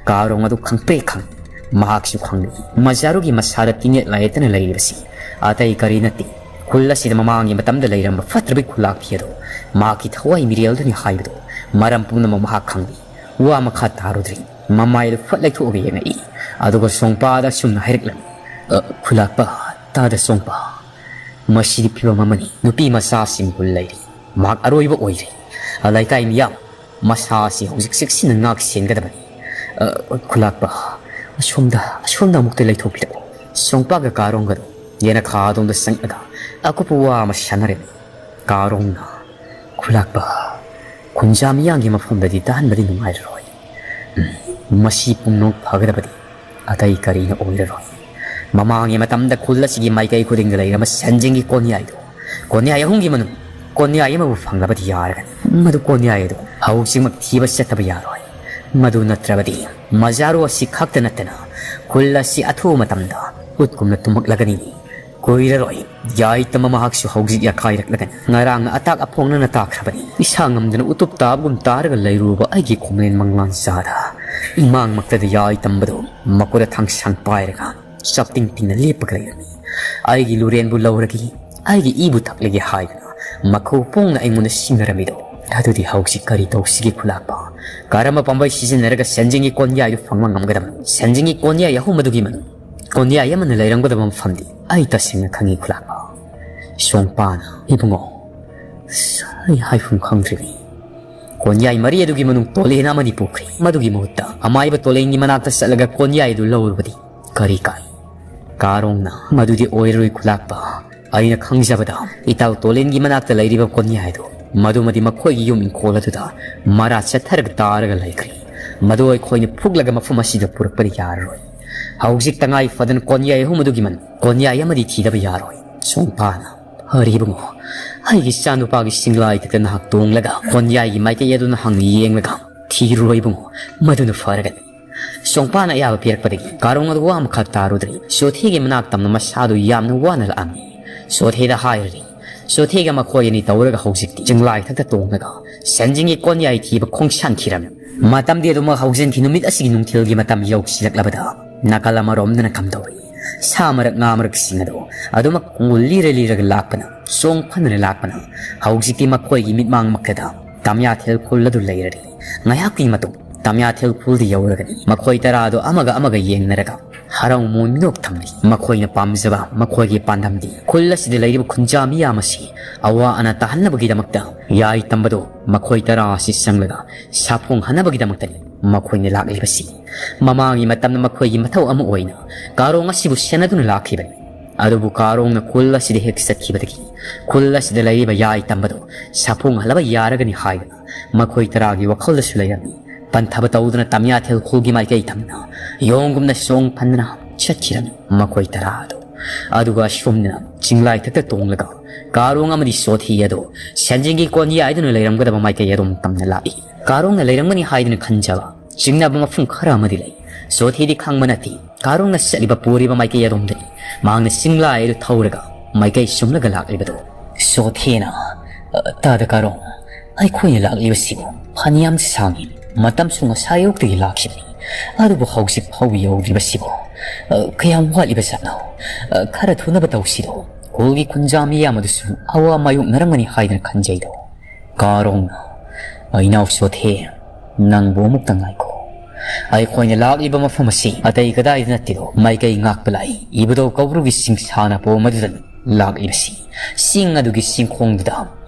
ꯀꯥꯔꯣꯡ ꯑꯗꯨ ꯈꯪꯄ꯭ꯔꯦꯛ ꯈꯪꯏ꯫ ꯃꯍꯥꯛꯁꯨ ꯈꯪꯂꯛꯏ, ꯃꯖꯥꯔꯨꯒꯤ ꯃꯁꯥꯗ ꯇꯤꯡꯌꯦꯠ ꯂꯥꯏꯌꯦꯠꯇꯅ ꯂꯩꯔꯤꯕꯁꯤ ꯑꯇꯩ ꯀꯔꯤ ꯅꯠꯇꯦ, ꯈꯨꯜ ꯑꯁꯤꯗ ꯃꯃꯥꯡꯒꯤ ꯃꯇꯝꯗ ꯂꯩꯔꯝꯕ ꯐꯠꯇ꯭ꯔꯕ ꯈꯨꯂꯥꯛꯄꯤ ꯑꯗꯣ ꯃꯍꯥꯛꯀꯤ ꯊꯋꯥꯏ ꯃꯤꯔꯦꯜꯗꯨꯅꯤ ꯍꯥꯏꯕꯗꯣ ꯃꯔꯝ ꯄꯨꯝꯅꯃꯛ ꯃꯍꯥꯛ ꯈꯪꯂꯛꯏ꯫ ꯋꯥ ꯃꯈꯥ ꯇꯥꯔꯨꯗ꯭ꯔꯤ꯫ ꯃꯃꯥꯏꯗ ꯐꯠ ꯂꯩꯊꯣꯛꯑꯒ ꯌꯦꯡꯉꯛꯏ꯫ ꯑꯗꯨꯒ ꯁꯣꯡꯄꯥꯗ ꯑꯁꯨꯝꯅ ꯍꯥꯏꯔꯛꯂꯝꯃꯤ, "ꯑ, ꯈꯨꯂꯥꯛꯄ, ꯇꯥꯗ ꯁꯣꯡꯄꯥ, ꯃꯁꯤꯗꯤ ꯐꯤꯕꯝ ꯑꯃꯅꯤ꯫ ꯅꯨꯄꯤ ꯃꯆꯥꯁꯤꯡꯕꯨ ꯂꯩꯔꯤ꯫ ꯃꯍꯥꯛ ꯑꯔꯣꯏꯕ ꯑꯣꯏꯔꯦ꯫ ꯂꯩꯀꯥꯏ ꯃꯤꯌꯥꯝ, ꯃꯁꯥ ꯑꯁꯤ ꯍꯧꯖꯤꯛ ꯆꯦꯛꯁꯤꯟꯅ ꯉꯥꯛ ꯁꯦꯟꯒꯗꯕꯅꯤ꯫ ꯑ, ꯈꯨꯂꯥꯛꯄ, ꯑꯁꯣꯝꯗ, ꯑꯁꯣꯝꯗ ꯑꯃꯨꯛꯇ ꯂꯩꯊꯣꯛꯄꯤꯔꯛꯎ꯫ ꯁꯣꯡꯄꯥꯒ ꯀꯥꯔꯣꯡꯒꯗꯨ ꯌꯦꯅꯈꯥꯗꯣꯝꯗ ꯆꯪꯂꯒ ꯑꯀꯨꯞꯄ ꯋꯥ ꯑꯃ ꯁꯥꯟꯅꯔꯦ꯫ ꯀꯥꯔꯣꯡꯅ, ꯈꯨꯂꯥꯛꯄ, ꯈꯨꯟꯖꯥ ꯃꯤꯌꯥꯝꯒꯤ ꯃꯐꯝꯗꯗꯤ ꯇꯥꯍꯟꯕꯗꯤ ꯅꯨꯡꯉꯥꯏꯔꯔꯣꯏ꯫ ꯎꯝ, ꯃꯁꯤ ꯄꯨꯝꯅꯃꯛ ꯐꯒꯗꯕꯗꯤ ꯑꯇꯩ ꯀꯔꯤꯅ ꯑꯣꯏꯔꯔꯣꯏ꯫ ꯃꯃꯥꯡꯒꯤ ꯃꯇꯝꯗ ꯈꯨꯜ ꯑꯁꯤꯒꯤ ꯃꯥꯏꯀꯩ ꯈꯨꯗꯤꯡꯗ ꯂꯩꯔꯝꯕ ꯁꯦꯟꯖꯦꯡꯒꯤ ꯀꯣꯟꯌꯥꯏꯗꯨ, ꯀꯣꯟꯌꯥꯏ ꯑꯍꯨꯝꯒꯤ ꯃꯅꯨꯡ ꯀꯣꯟꯌꯥꯏ ꯑꯃꯕꯨ ꯐꯪꯂꯕꯗꯤ ꯌꯥꯔꯒꯅꯤ꯫ ꯃꯗꯨ ꯀꯣꯟꯌꯥꯏ ꯑꯗꯨ ꯍꯧꯖꯤꯛꯃꯛ ꯊꯤꯕ ꯆꯠꯇꯕ ꯌꯥꯔꯣꯏ꯫ ꯃꯗꯨ ꯅꯠꯇ꯭ꯔꯕꯗꯤ ꯃꯖꯥꯔꯨ ꯑꯁꯤ ꯈꯛꯇ ꯅꯠꯇꯅ ꯈꯨꯜ ꯑꯁꯤ ꯑꯊꯨꯕ ꯃꯇꯝꯗ ꯎꯠꯀꯨꯝꯅ ꯇꯨꯝꯃꯛꯂꯒꯅꯤ꯫ ꯀꯨꯏꯔꯔꯣꯏ꯫ ꯌꯥꯏꯇꯝꯕ ꯃꯍꯥꯛꯁꯨ ꯍꯧꯖꯤꯛ ꯌꯥꯈꯥꯏꯔꯛꯂꯒꯅꯤ꯫ ꯉꯔꯥꯡꯅ ꯑꯇꯥꯛ ꯑꯐꯣꯡꯅꯅ ꯇꯥꯛꯈ꯭ꯔꯕꯅꯤ꯫ ꯏꯁꯥ ꯉꯝꯗꯅ ꯎꯇꯨꯞ ꯇꯥꯕꯒꯨꯝ ꯇꯥꯔꯒ ꯂꯩꯔꯨꯕ ꯑꯩꯒꯤ ꯈꯣꯡꯂꯦꯟ ꯃꯪꯂꯥꯟ ꯆꯥꯗ ꯏꯃꯥꯡꯃꯛꯇꯗ ꯌꯥꯏꯇꯝꯕꯗꯨ ꯃꯈꯨꯠꯇ ꯊꯥꯡꯁꯥꯡ ꯄꯥꯏꯔꯒ ꯆꯞꯇꯤꯡ ꯇꯤꯡꯅ ꯂꯦꯞꯄꯒ ꯂꯩꯔꯝꯃꯤ꯫ ꯑꯩꯒꯤ ꯂꯨꯔꯦꯟꯕꯨ ꯂꯧꯔꯒꯦ, ꯑꯩꯒꯤ ꯏꯕꯨ ꯊꯛꯂꯒꯦ ꯍꯥꯏꯗꯨꯅ ꯃꯈꯧ ꯄꯣꯡꯅ ꯑꯩꯉꯣꯟꯗ ꯁꯤꯡꯅꯔꯝꯃꯤꯗꯣ, ꯑꯗꯨꯗꯤ ꯍꯧꯖꯤꯛ ꯀꯔꯤ ꯇꯧꯁꯤꯒꯦ ꯈꯨꯂꯥꯛꯄ? ꯀꯔꯝꯕ ꯄꯥꯝꯕꯩ ꯁꯤꯖꯤꯟꯅꯔꯒ ꯁꯦꯟꯖꯦꯡꯒꯤ ꯀꯣꯟꯌꯥꯏꯗꯨ ꯐꯪꯕ ꯉꯝꯒꯗꯕꯅꯣ? ꯁꯦꯟꯖꯦꯡꯒꯤ ꯀꯣꯟꯌꯥꯏ ꯑꯍꯨꯝ ꯑꯗꯨꯒꯤ ꯃꯅꯨꯡ ꯀꯣꯟꯌꯥꯏ ꯑꯃꯅ ꯂꯩꯔꯝꯒꯗꯕ ꯃꯐꯝꯗꯤ ꯑꯩ ꯇꯁꯦꯡꯅ ꯈꯪꯏ ꯈꯨꯂꯥꯛꯄ꯫ ꯁꯣꯡꯄꯥꯅ, ꯏꯕꯨꯡꯉꯣ, ꯑꯁ, ꯑꯩ ꯍꯥꯏꯐꯝ ꯈꯪꯗ꯭ꯔꯤꯅꯤ꯫ ꯀꯣꯟꯌꯥꯏ ꯃꯔꯤ ꯑꯗꯨꯒꯤ ꯃꯅꯨꯡ ꯇꯣꯂꯦꯟ ꯑꯃꯅꯤ ꯄꯨꯈ꯭ꯔꯦ꯫ ꯃꯗꯨꯒꯤ ꯃꯍꯨꯠꯇ ꯑꯃꯥꯏꯕ ꯇꯣꯂꯦꯟꯒꯤ ꯃꯅꯥꯛꯇ ꯆꯠꯂꯒ ꯀꯣꯟꯌꯥꯏ ꯑꯗꯨ ꯂꯧꯔꯨꯕꯗꯤ ꯀꯔꯤ ꯀꯥꯏ? ꯀꯥꯔꯣꯡꯅ, ꯃꯗꯨꯗꯤ ꯑꯣꯏꯔꯔꯣꯏ ꯈꯨꯂꯥꯛꯄ꯫ ꯑꯩꯅ ꯈꯪꯖꯕꯗ ꯏꯇꯥꯎ ꯇꯣꯂꯦꯟꯒꯤ ꯃꯅꯥꯛꯇ ꯂꯩꯔꯤꯕ ꯀꯣꯟꯌꯥꯏꯗꯨ, ꯃꯗꯨꯃꯗꯤ ꯃꯈꯣꯏꯒꯤ ꯌꯨꯝ ꯏꯪꯈꯣꯜ ꯑꯗꯨꯗ ꯃꯔꯥ ꯆꯠꯊꯔꯒ ꯇꯥꯔꯒ ꯂꯩꯈ꯭ꯔꯦ꯫ ꯃꯗꯨ ꯑꯩꯈꯣꯏꯅ ꯐꯨꯛꯂꯒ ꯃꯐꯝ ꯑꯁꯤꯗ ꯄꯨꯔꯛꯄꯗꯤ ꯌꯥꯔꯔꯣꯏ꯫ ꯍꯧꯖꯤꯛ ꯇꯉꯥꯏ ꯐꯗꯅ ꯀꯣꯟꯌꯥꯏ ꯑꯍꯨꯝ ꯑꯗꯨꯒꯤ ꯃꯅꯨꯡ ꯀꯣꯟꯌꯥꯏ ꯑꯃꯗꯤ ꯊꯤꯗꯕ ꯌꯥꯔꯣꯏ꯫ ꯁꯣꯡꯄꯥꯅ, ꯐꯔꯦ ꯏꯕꯨꯡꯉꯣ, ꯑꯩꯒꯤ ꯏꯆꯥꯅꯨꯄꯥꯒꯤ ꯁꯤꯡꯂꯥꯏ ꯊꯛꯇ ꯅꯍꯥꯛ ꯇꯣꯡꯂꯒ ꯀꯣꯟꯌꯥꯏꯒꯤ ꯃꯥꯏꯀꯩ ꯑꯗꯨ ꯅꯍꯥꯛꯅ ꯌꯦꯡꯂꯒ ꯊꯤꯔꯨꯔꯣ ꯏꯕꯨꯡꯉꯣ, ꯃꯗꯨꯅ ꯐꯔꯒꯅꯤ꯫ ꯁꯣꯡꯄꯥꯅ ꯑꯌꯥꯕ ꯄꯤꯔꯛꯄꯗꯒꯤ ꯀꯥꯔꯣꯡ ꯑꯗꯨ ꯋꯥ ꯑꯃꯈꯛ ꯇꯥꯔꯨꯗ꯭ꯔꯤ꯫ ꯆꯣꯊꯦꯒꯤ ꯃꯅꯥꯛ ꯇꯝꯅ ꯃꯁꯥꯗꯨ ꯌꯥꯝꯅ ꯋꯥꯅ ꯂꯥꯛꯑꯝꯃꯤ꯫ ꯆꯣꯊꯦꯗ ꯍꯥꯏꯔꯔꯤ꯫ ꯆꯣꯊꯦꯒ ꯃꯈꯣꯏ ꯑꯅꯤ ꯇꯧꯔꯒ ꯍꯧꯖꯤꯛꯇꯤ ꯆꯤꯡꯂꯥꯏ ꯊꯛꯇ ꯇꯣꯡꯂꯒ ꯁꯦꯟꯖꯤꯡꯒꯤ ꯀꯣꯟꯌꯥꯏ ꯊꯤꯕ ꯈꯣꯡꯁꯥꯟꯈꯤꯔꯝꯃꯤ꯫ ꯃꯇꯝꯗꯤ ꯑꯗꯨꯃꯛ ꯍꯧꯖꯤꯟꯈꯤ꯫ ꯅꯨꯃꯤꯠ ꯑꯁꯤꯒꯤ ꯅꯨꯡꯊꯤꯜꯒꯤ ꯃꯇꯝ ꯌꯧꯁꯤꯜꯂꯛꯂꯕꯗ ꯅꯥꯀꯜ ꯑꯃꯔꯣꯝꯗꯅ ꯀꯝꯗꯧꯔꯤ? ꯁꯥ ꯃꯔꯛ, ꯉꯥ ꯃꯔꯛꯁꯤꯡ ꯑꯗꯨ ꯑꯗꯨꯃꯛ ꯈꯣꯡꯒꯨꯜ ꯂꯤꯔ ꯂꯤꯔꯒ ꯂꯥꯛꯄꯅ, ꯆꯣꯡ ꯐꯅꯅ ꯂꯥꯛꯄꯅ ꯍꯧꯖꯤꯛꯇꯤ ꯃꯈꯣꯏꯒꯤ ꯃꯤꯠꯃꯥꯡꯃꯛꯇꯗ ꯇꯝꯌꯥꯊꯦꯜ ꯈꯨꯜ ꯑꯗꯨ ꯂꯩꯔꯔꯤ꯫ ꯉꯥꯏꯍꯥꯛꯀꯤ ꯃꯇꯨꯡ ꯇꯝꯌꯥꯊꯦꯜ ꯈꯨꯜꯗ ꯌꯧꯔꯒꯅꯤ꯫ ꯃꯈꯣꯏ ꯇꯔꯥꯗꯣ ꯑꯃꯒ ꯑꯃꯒ ꯌꯦꯡꯅꯔꯒ ꯍꯔꯥꯎ ꯃꯣꯏ ꯃꯤꯅꯣꯛ ꯊꯝꯂꯤ꯫ ꯃꯈꯣꯏꯅ ꯄꯥꯝꯖꯕ ꯃꯈꯣꯏꯒꯤ ꯄꯥꯟꯗꯝꯗꯤ ꯈꯨꯜ ꯑꯁꯤꯗ ꯂꯩꯔꯤꯕ ꯈꯨꯟꯖꯥ ꯃꯤꯌꯥꯝ ꯑꯁꯤ ꯑꯋꯥ ꯑꯅꯥ ꯇꯥꯍꯟꯅꯕꯒꯤꯗꯃꯛꯇ ꯌꯥꯏ ꯇꯝꯕꯗꯣ ꯃꯈꯣꯏ ꯇꯔꯥ ꯑꯁꯤ ꯆꯪꯂꯒ ꯁꯥꯐꯣꯡꯍꯟꯅꯕꯒꯤꯗꯃꯛꯇꯅꯤ ꯃꯈꯣꯏꯅ ꯂꯥꯛꯂꯤꯕꯁꯤ꯫ ꯃꯃꯥꯡꯒꯤ ꯃꯇꯝꯗ ꯃꯈꯣꯏꯒꯤ ꯃꯊꯧ ꯑꯃ ꯑꯣꯏꯅ ꯀꯥꯔꯣꯡ ꯑꯁꯤꯕꯨ ꯁꯦꯟꯅꯗꯨꯅ ꯂꯥꯛꯈꯤꯕꯅꯤ꯫ ꯑꯗꯨꯕꯨ ꯀꯥꯔꯣꯡꯅ ꯈꯨꯜ ꯑꯁꯤꯗ ꯍꯦꯛ ꯆꯠꯈꯤꯕꯗꯒꯤ ꯈꯨꯜ ꯑꯁꯤꯗ ꯂꯩꯔꯤꯕ ꯌꯥꯏ ꯇꯝꯕꯗꯣ ꯁꯥꯐꯣꯡꯍꯜꯂꯕ ꯌꯥꯔꯒꯅꯤ ꯍꯥꯏꯗꯅ ꯃꯈꯣꯏ ꯇꯔꯥꯒꯤ ꯋꯥꯈꯜꯗꯁꯨ ꯂꯩꯔꯝꯃꯤ꯫ ꯄꯟꯊꯕ ꯇꯧꯗꯨꯅ ꯇꯝꯌꯥꯊꯦꯜ ꯈꯨꯜꯒꯤ ꯃꯥꯏꯀꯩ ꯊꯪꯅ ꯌꯣꯡꯒꯨꯝꯅ ꯆꯣꯡ ꯐꯟꯗꯨꯅ ꯆꯠꯈꯤꯔꯝꯃꯤ ꯃꯈꯣꯏ ꯇꯔꯥ ꯑꯗꯨ꯫ ꯑꯗꯨꯒ ꯑꯁꯣꯝꯅ ꯆꯤꯡꯂꯥꯏꯊꯛꯇ ꯇꯣꯡꯂꯒ ꯀꯥꯔꯣꯡ ꯑꯃꯗꯤ ꯁꯣꯊꯤ ꯑꯗꯨ ꯁꯦꯟꯖꯦꯡꯒꯤ ꯀꯣꯟ ꯌꯥꯏꯗꯨꯅ ꯂꯩꯔꯝꯒꯗꯕ ꯃꯥꯏꯀꯩ ꯑꯗꯣꯝ ꯇꯝꯅ ꯂꯥꯛꯏ꯫ ꯀꯥꯔꯣꯡꯅ ꯂꯩꯔꯝꯒꯅꯤ ꯍꯥꯏꯗꯨꯅ ꯈꯟꯖꯕ ꯆꯤꯡꯅꯕ ꯃꯐꯝ ꯈꯔ ꯑꯃꯗꯤ ꯂꯩ꯫ ꯁꯣꯊꯤꯗꯤ ꯈꯪꯕ ꯅꯠꯇꯦ꯫ ꯀꯥꯔꯣꯡꯅ ꯆꯠꯂꯤꯕ ꯄꯨꯔꯤꯕ ꯃꯥꯏꯀꯩ ꯑꯗꯣꯝꯗꯅꯤ ꯃꯍꯥꯛꯅ ꯆꯤꯡꯂꯥꯏ ꯑꯗꯨ ꯊꯧꯔꯒ ꯃꯥꯏꯀꯩ ꯁꯨꯝꯂꯒ ꯂꯥꯛꯂꯤꯕꯗꯣ꯫ ꯁꯣꯊꯦꯅ, "ꯑ, ꯇꯥꯗ ꯀꯥꯔꯣꯡ, ꯑꯩꯈꯣꯏꯅ ꯂꯥꯛꯂꯤꯕꯁꯤꯕꯨ ꯐꯅꯌꯥꯝ ꯁꯥꯡꯉꯤ꯫ ꯃꯇꯝꯁꯨ ꯉꯁꯥꯏ ꯑꯌꯨꯛꯇꯒꯤ ꯂꯥꯛꯈꯤꯕꯅꯤ꯫ ꯑꯗꯨꯕꯨ ꯍꯧꯖꯤꯛ ꯐꯥꯎꯕ ꯌꯧꯗ꯭ꯔꯤꯕꯁꯤꯕꯨ, ꯑ, ꯀꯌꯥꯝ ꯋꯥꯠꯂꯤꯕꯖꯥꯠꯅꯣ? ꯑ, ꯈꯔ ꯊꯨꯅꯕ ꯇꯧꯁꯤꯗꯣ꯫ ꯈꯨꯜꯒꯤ ꯈꯨꯟꯖꯥ ꯃꯤꯌꯥꯝ ꯑꯗꯨꯁꯨ ꯑꯋꯥ ꯃꯥꯌꯣꯛꯅꯔꯝꯒꯅꯤ ꯍꯥꯏꯗꯅ ꯈꯟꯖꯩꯗꯣ꯫" ꯀꯥꯔꯣꯡꯅ, "ꯏꯅꯥꯎ ꯁꯣꯊꯦ, ꯅꯪꯕꯨ ꯑꯃꯨꯛꯇ ꯉꯥꯏꯈꯣ꯫ ꯑꯩꯈꯣꯏꯅ ꯂꯥꯛꯂꯤꯕ ꯃꯐꯝ ꯑꯁꯤ ꯑꯇꯩ ꯀꯗꯥꯏꯗ ꯅꯠꯇꯦꯗꯣ, ꯃꯥꯏꯀꯩ ꯉꯥꯛꯄ ꯂꯥꯛꯏ ꯏꯕꯨꯙꯧ ꯀꯧꯕ꯭ꯔꯨꯒꯤ ꯆꯤꯡꯁꯥꯅ ꯄꯣꯝ ꯑꯗꯨꯗꯅꯤ ꯂꯥꯛꯂꯤꯕꯁꯤ꯫ ꯆꯤꯡ ꯑꯗꯨꯒꯤ ꯆꯤꯡꯈꯣꯡꯗꯨꯗ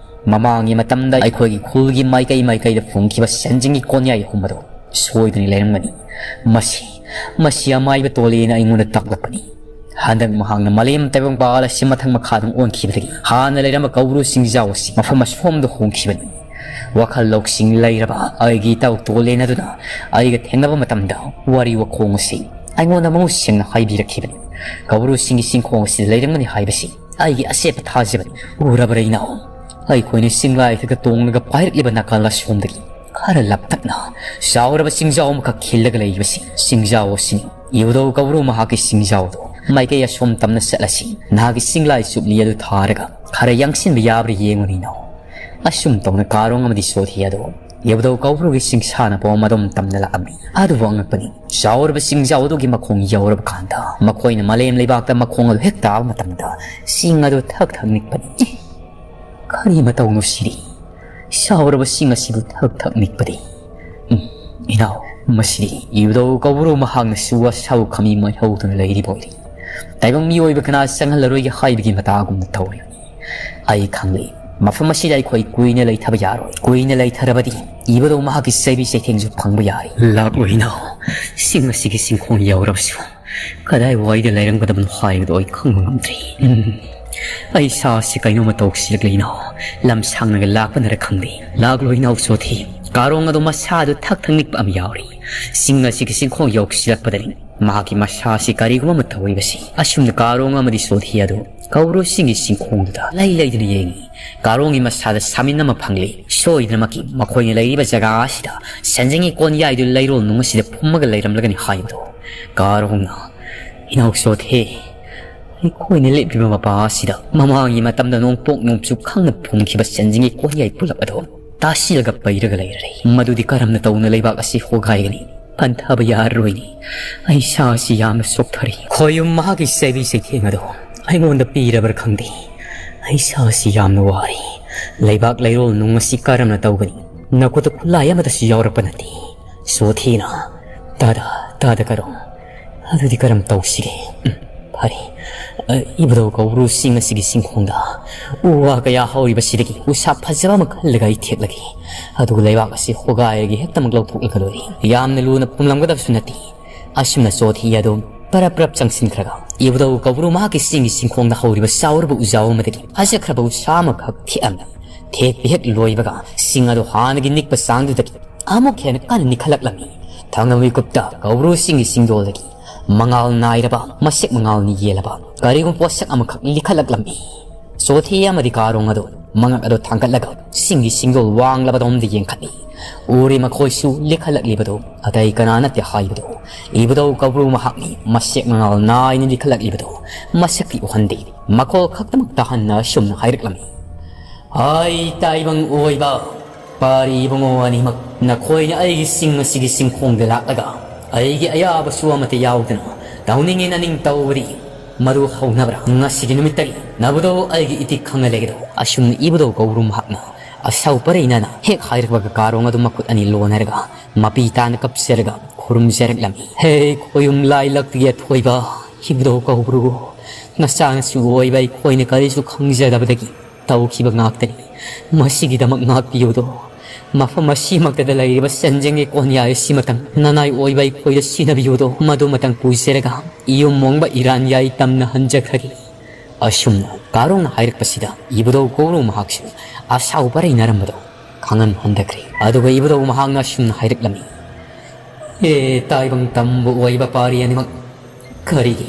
ꯃꯃꯥꯡꯒꯤ ꯃꯇꯝꯗ ꯑꯩꯈꯣꯏꯒꯤ ꯈꯨꯜꯒꯤ ꯃꯥꯏꯀꯩ ꯃꯥꯏꯀꯩꯗ ꯐꯨꯝꯈꯤꯕ ꯁꯦꯟꯖꯤꯡꯒꯤ ꯀꯣꯟꯌꯥꯏ ꯑꯍꯨꯝ ꯑꯗꯨ ꯁꯣꯏꯗꯅ ꯂꯩꯔꯝꯒꯅꯤ꯫ ꯃꯁꯤ, ꯃꯁꯤ ꯑꯃꯥꯏꯕ ꯇꯣꯂꯦꯅ ꯑꯩꯉꯣꯟꯗ ꯇꯥꯛꯂꯛꯄꯅꯤ꯫ ꯍꯟꯗꯛ ꯃꯍꯥꯛꯅ ꯃꯥꯂꯦꯝ ꯇꯥꯏꯕꯪꯄꯥꯜ ꯑꯁꯤ ꯃꯊꯪ ꯃꯈꯥꯗꯪ ꯑꯣꯟꯈꯤꯕꯗꯒꯤ ꯍꯥꯟꯅ ꯂꯩꯔꯝꯕ ꯀꯧꯕ꯭ꯔꯨ ꯆꯤꯡꯖꯥꯎ ꯑꯁꯤ ꯃꯐꯝ ꯑꯁꯣꯝꯗ ꯍꯣꯡꯈꯤꯕꯅꯤ꯫ ꯋꯥꯈꯜ ꯂꯧꯁꯤꯡ ꯂꯩꯔꯕ ꯑꯩꯒꯤ ꯏꯇꯥꯎ ꯇꯣꯂꯦꯟ ꯑꯗꯨꯅ ꯑꯩꯒ ꯊꯦꯡꯅꯕ ꯃꯇꯝꯗ ꯋꯥꯔꯤ ꯋꯥꯈꯣꯡ ꯑꯁꯤ ꯑꯩꯉꯣꯟꯗ ꯃꯃꯨꯠ ꯁꯦꯡꯅ ꯍꯥꯏꯕꯤꯔꯛꯈꯤꯕꯅꯤ꯫ ꯀꯧꯕ꯭ꯔꯨ ꯆꯤꯡꯒꯤ ꯆꯤꯡꯈꯣꯡ ꯑꯁꯤꯗ ꯂꯩꯔꯝꯒꯅꯤ ꯍꯥꯏꯕꯁꯤ ꯑꯩꯒꯤ ꯑꯆꯦꯠꯄ ꯊꯥꯖꯕꯅꯤ꯫ ꯎꯔꯕ꯭ꯔꯥ ꯏꯅꯥꯎ? ꯑꯩꯈꯣꯏꯅ ꯆꯤꯡꯂꯥꯏ ꯈꯛꯇ ꯇꯣꯡꯂꯒ ꯄꯥꯏꯔꯛꯂꯤꯕ ꯅꯥꯀꯜ ꯑꯁꯣꯝꯗꯒꯤ ꯈꯔ ꯂꯥꯞꯇꯛꯅ ꯆꯥꯎꯔꯕ ꯆꯤꯡꯖꯥꯎ ꯑꯃꯈꯛ ꯈꯤꯜꯂꯒ ꯂꯩꯔꯤꯕꯁꯤ ꯆꯤꯡꯖꯥꯎ ꯑꯁꯤꯅꯤ꯫ ꯏꯕꯨꯙꯧ ꯀꯧꯕ꯭ꯔꯨ ꯃꯍꯥꯛꯀꯤ ꯆꯤꯡꯖꯥꯎꯗꯣ ꯃꯥꯏꯀꯩ ꯑꯁꯣꯝ ꯇꯝꯅ ꯆꯠꯂꯁꯤ꯫ ꯅꯍꯥꯛꯀꯤ ꯆꯤꯡꯂꯥꯏ ꯆꯨꯞꯂꯤ ꯑꯗꯨ ꯊꯥꯔꯒ ꯈꯔ ꯌꯥꯡꯁꯤꯟꯕ ꯌꯥꯕ꯭ꯔꯥ ꯌꯦꯡꯉꯨꯅꯤ ꯏꯅꯥꯎ꯫ ꯑꯁꯨꯝ ꯇꯧꯅ ꯀꯥꯔꯣꯡ ꯑꯃꯗꯤ ꯁꯣꯊꯤ ꯑꯗꯨ ꯏꯕꯨꯙꯧ ꯀꯧꯕ꯭ꯔꯨꯒꯤ ꯆꯤꯡꯁꯥꯅ ꯄꯣꯝ ꯑꯗꯨꯝ ꯇꯝꯅ ꯂꯥꯛꯑꯝꯃꯤ꯫ ꯑꯗꯨꯕꯨ ꯑꯉꯛꯄꯅꯤ, ꯆꯥꯎꯔꯕ ꯆꯤꯡꯖꯥꯎ ꯑꯗꯨꯒꯤ ꯃꯈꯣꯡ ꯌꯧꯔꯕ ꯀꯥꯟꯗ ꯃꯈꯣꯏꯅ ꯃꯥꯂꯦꯝ ꯂꯩꯕꯥꯛꯇ ꯃꯈꯣꯡ ꯑꯗꯨ ꯍꯦꯛ ꯇꯥꯕ ꯃꯇꯝꯗ ꯆꯤꯡ ꯑꯗꯨ ꯊꯛ ꯊꯛ ꯅꯤꯛꯄꯅꯤ꯫ ꯀꯔꯤ ꯃꯇꯧꯅꯣ ꯁꯤꯗꯤ? ꯁꯥꯎꯔꯕ ꯆꯤꯡ ꯑꯁꯤꯕꯨ ꯊꯛ ꯊꯛ ꯅꯤꯛꯄꯗꯤ꯫ ꯎꯝ, ꯏꯅꯥꯎ, ꯃꯁꯤꯗꯤ ꯏꯕꯨꯙꯧ ꯀꯧꯕ꯭ꯔꯨ ꯃꯍꯥꯛꯅꯁꯨ ꯑꯁꯥꯎ ꯈꯥꯃꯤ ꯃꯥꯏꯍꯧꯗꯨꯅ ꯂꯩꯔꯤꯕ ꯑꯣꯏꯔꯤ꯫ ꯇꯥꯏꯕꯪ ꯃꯤꯑꯣꯏꯕ ꯀꯅꯥ ꯆꯪꯍꯜꯂꯔꯣꯏꯒꯦ ꯍꯥꯏꯕꯒꯤ ꯃꯇꯥꯒꯨꯝꯅ ꯇꯧꯔꯤꯕꯅꯤ꯫ ꯑꯩ ꯈꯪꯂꯦ, ꯃꯐꯝ ꯑꯁꯤꯗ ꯑꯩꯈꯣꯏ ꯀꯨꯏꯅ ꯂꯩꯊꯕ ꯌꯥꯔꯣꯏ꯫ ꯀꯨꯏꯅ ꯂꯩꯊꯔꯕꯗꯤ ꯏꯕꯨꯙꯧ ꯃꯍꯥꯛꯀꯤ ꯆꯩꯕꯤ ꯆꯩꯊꯦꯡꯁꯨ ꯐꯪꯕ ꯌꯥꯔꯤ꯫ ꯂꯥꯛꯂꯣꯏ ꯏꯅꯥꯎ, ꯆꯤꯡ ꯑꯁꯤꯒꯤ ꯆꯤꯡꯈꯣꯡ ꯌꯧꯔꯕꯁꯨ ꯀꯗꯥꯏꯋꯥꯏꯗ ꯂꯩꯔꯝꯒꯗꯕꯅꯣ ꯍꯥꯏꯕꯗꯣ ꯑꯩ ꯈꯪꯕ ꯉꯝꯗ꯭ꯔꯦ꯫ ꯎꯝ꯫ ꯑꯩ ꯏꯁꯥꯁꯤ ꯀꯩꯅꯣꯝꯃ ꯇꯧꯁꯤꯜꯂꯛꯂꯦ ꯏꯅꯥꯎ꯫ ꯂꯝꯁꯥꯡꯅꯒ ꯂꯥꯛꯄꯅꯔ ꯈꯪꯗꯦ, ꯂꯥꯛꯂꯣꯏ ꯏꯅꯥꯎ ꯆꯣꯊꯤ꯫ ꯀꯥꯔꯣꯡ ꯑꯗꯣ ꯃꯁꯥꯗꯨ ꯊꯛ ꯊꯛ ꯅꯤꯛꯄ ꯑꯃ ꯌꯥꯎꯔꯤ꯫ ꯆꯤꯡ ꯑꯁꯤꯒꯤ ꯆꯤꯡꯈꯣꯡ ꯌꯧꯁꯤꯜꯂꯛꯄꯗꯅꯤ ꯃꯍꯥꯛꯀꯤ ꯃꯁꯥꯁꯤ ꯀꯔꯤꯒꯨꯝꯕ ꯑꯃ ꯇꯧꯔꯤꯕꯁꯤ꯫ ꯑꯁꯨꯝꯅ ꯀꯥꯔꯣꯡ ꯑꯃꯗꯤ ꯆꯣꯊꯤ ꯑꯗꯨ ꯀꯧꯕ꯭ꯔꯨ ꯆꯤꯡꯒꯤ ꯆꯤꯡꯈꯣꯡꯗꯨꯗ ꯂꯩ ꯂꯩꯗꯨꯅ ꯌꯦꯡꯉꯤ꯫ ꯀꯥꯔꯣꯡꯒꯤ ꯃꯁꯥꯗ ꯁꯥꯃꯤꯟ ꯑꯃ ꯐꯪꯂꯤ꯫ ꯁꯣꯏꯗꯅꯃꯛꯀꯤ ꯃꯈꯣꯏꯅ ꯂꯩꯔꯤꯕ ꯖꯒꯥ ꯑꯁꯤꯗ ꯁꯟꯖꯦꯡꯒꯤ ꯀꯣꯟꯌꯥꯏꯗꯨ ꯂꯩꯔꯣꯜ ꯅꯨꯡ ꯑꯁꯤꯗ ꯐꯨꯝꯃꯒ ꯂꯩꯔꯝꯂꯒꯅꯤ ꯍꯥꯏꯕꯗꯣ ꯀꯥꯔꯣꯡꯅ, "ꯏꯅꯥꯎ ꯆꯣꯊꯤ, ꯑꯩꯈꯣꯏꯅ ꯂꯦꯞꯂꯤꯕ ꯃꯄꯥ ꯑꯁꯤꯗ ꯃꯃꯥꯡꯒꯤ ꯃꯇꯝꯗ ꯅꯣꯡꯄꯣꯛ ꯅꯣꯡꯆꯨꯞ ꯈꯪꯅ ꯐꯨꯝꯈꯤꯕ ꯁꯟꯖꯦꯡꯒꯤ ꯀꯣꯟꯌꯥꯏ ꯄꯨꯂꯞ ꯑꯗꯣ ꯇꯥꯁꯤꯜꯂꯒ ꯄꯩꯔꯒ ꯂꯩꯔꯔꯦ꯫ ꯃꯗꯨꯗꯤ ꯀꯔꯝꯅ ꯇꯧꯅ ꯂꯩꯕꯥꯛ ꯑꯁꯤ ꯍꯣꯒꯥꯏꯒꯅꯤ? ꯄꯟꯊꯕ ꯌꯥꯔꯔꯣꯏꯅꯤ꯫ ꯑꯩ ꯏꯁꯥꯁꯤ ꯌꯥꯝꯅ ꯁꯣꯛꯊꯔꯤ꯫ ꯈꯣꯌꯨꯝ ꯃꯍꯥꯛꯀꯤ ꯆꯩꯕꯤ ꯆꯩꯊꯦꯡ ꯑꯗꯣ ꯑꯩꯉꯣꯟꯗ ꯄꯤꯔꯕ꯭ꯔꯥ ꯈꯪꯗꯦ꯫ ꯑꯩ ꯏꯁꯥꯁꯤ ꯌꯥꯝꯅ ꯋꯥꯔꯤ꯫ ꯂꯩꯕꯥꯛ ꯂꯩꯔꯣꯜ ꯅꯨꯡ ꯑꯁꯤ ꯀꯔꯝꯅ ꯇꯧꯒꯅꯤ? ꯅꯈꯨꯠꯇ ꯈꯨꯠꯂꯥꯏ ꯑꯃꯠꯇꯁꯨ ꯌꯥꯎꯔꯛꯄ ꯅꯠꯇꯦ꯫ ꯆꯣꯊꯤꯅ, ꯇꯥꯗ, ꯇꯥꯗ ꯀꯔꯣ꯫ ꯑꯗꯨꯗꯤ ꯀꯔꯝ ꯇꯧꯁꯤꯒꯦ? ꯎꯝ, ꯐꯔꯦ꯫ ꯑ, ꯏꯕꯨꯙꯧ ꯀꯧꯕ꯭ꯔꯨ ꯆꯤꯡ ꯑꯁꯤꯒꯤ ꯆꯤꯡꯈꯣꯡꯗ ꯎ ꯋꯥ ꯀꯌꯥ ꯍꯧꯔꯤꯕꯁꯤꯗꯒꯤ ꯎꯁꯥ ꯐꯖꯕ ꯑꯃ ꯈꯜꯂꯒ ꯑꯩ ꯊꯦꯛꯂꯒꯦ꯫ ꯑꯗꯨꯒ ꯂꯩꯕꯥꯛ ꯑꯁꯤ ꯍꯣꯒꯥꯏꯔꯒ ꯍꯦꯛꯇꯃꯛ ꯂꯧꯊꯣꯛꯂꯒ ꯂꯣꯏꯔꯦ꯫ ꯌꯥꯝꯅ ꯂꯨꯅ ꯐꯨꯝꯂꯝꯒꯗꯕꯁꯨ ꯅꯠꯇꯦ꯫ ꯑꯁꯨꯝꯅ ꯆꯣꯊꯤ ꯑꯗꯨ ꯄꯔꯞ ꯄꯔꯞ ꯆꯪꯁꯤꯟꯈ꯭ꯔꯒ ꯏꯕꯨꯙꯧ ꯀꯧꯕ꯭ꯔꯨ ꯃꯍꯥꯛꯀꯤ ꯆꯤꯡꯒꯤ ꯆꯤꯡꯈꯣꯡꯗ ꯍꯧꯔꯤꯕ ꯆꯥꯎꯔꯕ ꯎꯖꯥꯎ ꯑꯃꯗꯒꯤ ꯐꯖꯈ꯭ꯔꯕ ꯎꯁꯥ ꯑꯃꯈꯛ ꯊꯦꯛꯑꯝꯃꯤ꯫ ꯊꯦꯛꯄ ꯍꯦꯛ ꯂꯣꯏꯕꯒ ꯆꯤꯡ ꯑꯗꯨ ꯍꯥꯟꯅꯒꯤ ꯅꯤꯛꯄ ꯆꯥꯡꯗꯨꯗꯒꯤ ꯑꯃꯨꯛ ꯍꯦꯟꯅ ꯀꯟꯅ ꯅꯤꯛꯈꯠꯂꯛꯂꯝꯃꯤ꯫ ꯊꯪꯅ ꯃꯤꯀꯨꯞꯇ ꯀꯧꯕ꯭ꯔꯨ ꯆꯤꯡꯒꯤ ꯆꯤꯡꯗꯣꯜꯗꯒꯤ ꯃꯉꯥꯜ ꯅꯥꯏꯔꯕ, ꯃꯁꯦꯛ ꯃꯉꯥꯜꯅ ꯌꯦꯜꯂꯕ ꯀꯔꯤꯒꯨꯝꯕ ꯄꯣꯠꯁꯛ ꯑꯃꯈꯛ ꯂꯤꯈꯠꯂꯛꯂꯝꯃꯤ꯫ ꯆꯣꯊꯤ ꯑꯃꯗꯤ ꯀꯥꯔꯣꯡ ꯑꯗꯨ ꯃꯉꯛ ꯑꯗꯨ ꯊꯥꯡꯒꯠꯂꯒ ꯆꯤꯡꯒꯤ ꯆꯤꯡꯗꯣꯜ ꯋꯥꯡꯂꯕꯗꯣꯝꯗ ꯌꯦꯡꯈꯠꯂꯤ꯫ ꯎꯔꯤ ꯃꯈꯣꯏꯁꯨ ꯂꯤꯈꯠꯂꯛꯂꯤꯕꯗꯨ ꯑꯇꯩ ꯀꯅꯥ ꯅꯠꯇꯦ ꯍꯥꯏꯕꯗꯨ ꯏꯕꯨꯙꯧ ꯀꯧꯕ꯭ꯔꯨ ꯃꯍꯥꯛꯅꯤ꯫ ꯃꯁꯦꯛ ꯃꯉꯥꯜ ꯅꯥꯏꯅ ꯂꯤꯈꯠꯂꯛꯂꯤꯕꯗꯨ ꯃꯁꯛꯇꯤ ꯎꯍꯟꯗꯦ꯫ ꯃꯈꯣꯜ ꯈꯛꯇꯃꯛ ꯇꯥꯍꯟꯅ ꯑꯁꯨꯝꯅ ꯍꯥꯏꯔꯛꯂꯝꯃꯤ, "ꯑꯩ ꯇꯥꯏꯕꯪ ꯑꯣꯏꯕ ꯄꯥꯔꯤ ꯏꯕꯨꯡꯉꯣ ꯑꯅꯤꯃꯛ, ꯅꯈꯣꯏꯅ ꯑꯩꯒꯤ ꯆꯤꯡ ꯑꯁꯤꯒꯤ ꯆꯤꯡꯈꯣꯡꯗ ꯂꯥꯛꯂꯒ ꯑꯩꯒꯤ ꯑꯌꯥꯕꯁꯨ ꯑꯃꯠꯇ ꯌꯥꯎꯗꯅ ꯇꯧꯅꯤꯡꯉꯤ ꯅꯅꯤꯡ ꯇꯧꯕꯗꯤ ꯃꯗꯨ ꯍꯧꯅꯕ꯭ꯔꯥ? ꯉꯁꯤꯒꯤ ꯅꯨꯃꯤꯠꯇꯒꯤ ꯅꯕꯨꯗꯧ ꯑꯩꯒꯤ ꯏꯇꯤꯛ ꯈꯪꯍꯜꯂꯒꯦꯗꯣ?" ꯑꯁꯨꯝꯅ ꯏꯕꯨꯗꯧ ꯀꯧꯕ꯭ꯔꯨ ꯃꯍꯥꯛꯅ ꯑꯁꯥꯎ ꯄꯔꯩꯅꯅ ꯍꯦꯛ ꯍꯥꯏꯔꯛꯄꯒ ꯀꯥꯔꯣꯡ ꯑꯗꯨ ꯃꯈꯨꯠ ꯑꯅꯤ ꯂꯣꯟꯅꯔꯒ ꯃꯄꯤ ꯇꯥꯅ ꯀꯞꯆꯔꯒ ꯈꯨꯔꯨꯝꯖꯔꯛꯂꯝꯃꯤ꯫ "ꯍꯦ ꯈꯣꯌꯨꯝ ꯂꯥꯏ ꯂꯛꯇꯒꯤ ꯑꯊꯣꯏꯕ, ꯏꯕꯨꯙꯧ ꯀꯧꯕ꯭ꯔꯨ? ꯅꯆꯥꯅꯁꯨ ꯑꯣꯏꯕ ꯑꯩꯈꯣꯏꯅ ꯀꯔꯤꯁꯨ ꯈꯪꯖꯗꯕꯗꯒꯤ ꯇꯧꯈꯤꯕ ꯉꯥꯛꯇꯅꯤ꯫ ꯃꯁꯤꯒꯤꯗꯃꯛ ꯉꯥꯛꯄꯤꯌꯨꯗꯣ꯫ ꯃꯐꯝ ꯑꯁꯤꯃꯛꯇꯗ ꯂꯩꯔꯤꯕ ꯁꯦꯟꯖꯦꯡꯒꯤ ꯀꯣꯟꯌꯥꯏ ꯑꯁꯤꯃꯇꯪ ꯅꯅꯥꯏ ꯑꯣꯏꯕ ꯑꯩꯈꯣꯏꯗ ꯁꯤꯟꯅꯕꯤꯌꯨꯗꯣ꯫ ꯃꯗꯨꯃꯇꯪ ꯄꯨꯖꯔꯒ ꯏꯌꯨꯝ ꯃꯣꯡꯕ ꯏꯔꯥꯟꯌꯥꯏ ꯇꯝꯅ ꯍꯟꯖꯈ꯭ꯔꯒꯦ꯫" ꯑꯁꯨꯝꯅ ꯀꯥꯔꯣꯡꯅ ꯍꯥꯏꯔꯛꯄꯁꯤꯗ ꯏꯕꯨꯙꯧ ꯀꯧꯕ꯭ꯔꯨ ꯃꯍꯥꯛꯁꯨ ꯑꯁꯥꯎ ꯄꯔꯩꯅꯔꯝꯕꯗꯣ ꯈꯪꯍꯟ ꯍꯟꯊꯈ꯭ꯔꯦ꯫ ꯑꯗꯨꯒ ꯏꯕꯨꯙꯧ ꯃꯍꯥꯛꯅ ꯑꯁꯨꯝꯅ ꯍꯥꯏꯔꯛꯂꯝꯃꯤ꯫ "ꯑꯦ ꯇꯥꯏꯕꯪ ꯇꯝꯕ ꯑꯣꯏꯕ ꯄꯥꯔꯤ ꯑꯅꯤꯃꯛ, ꯀꯔꯤꯒꯤ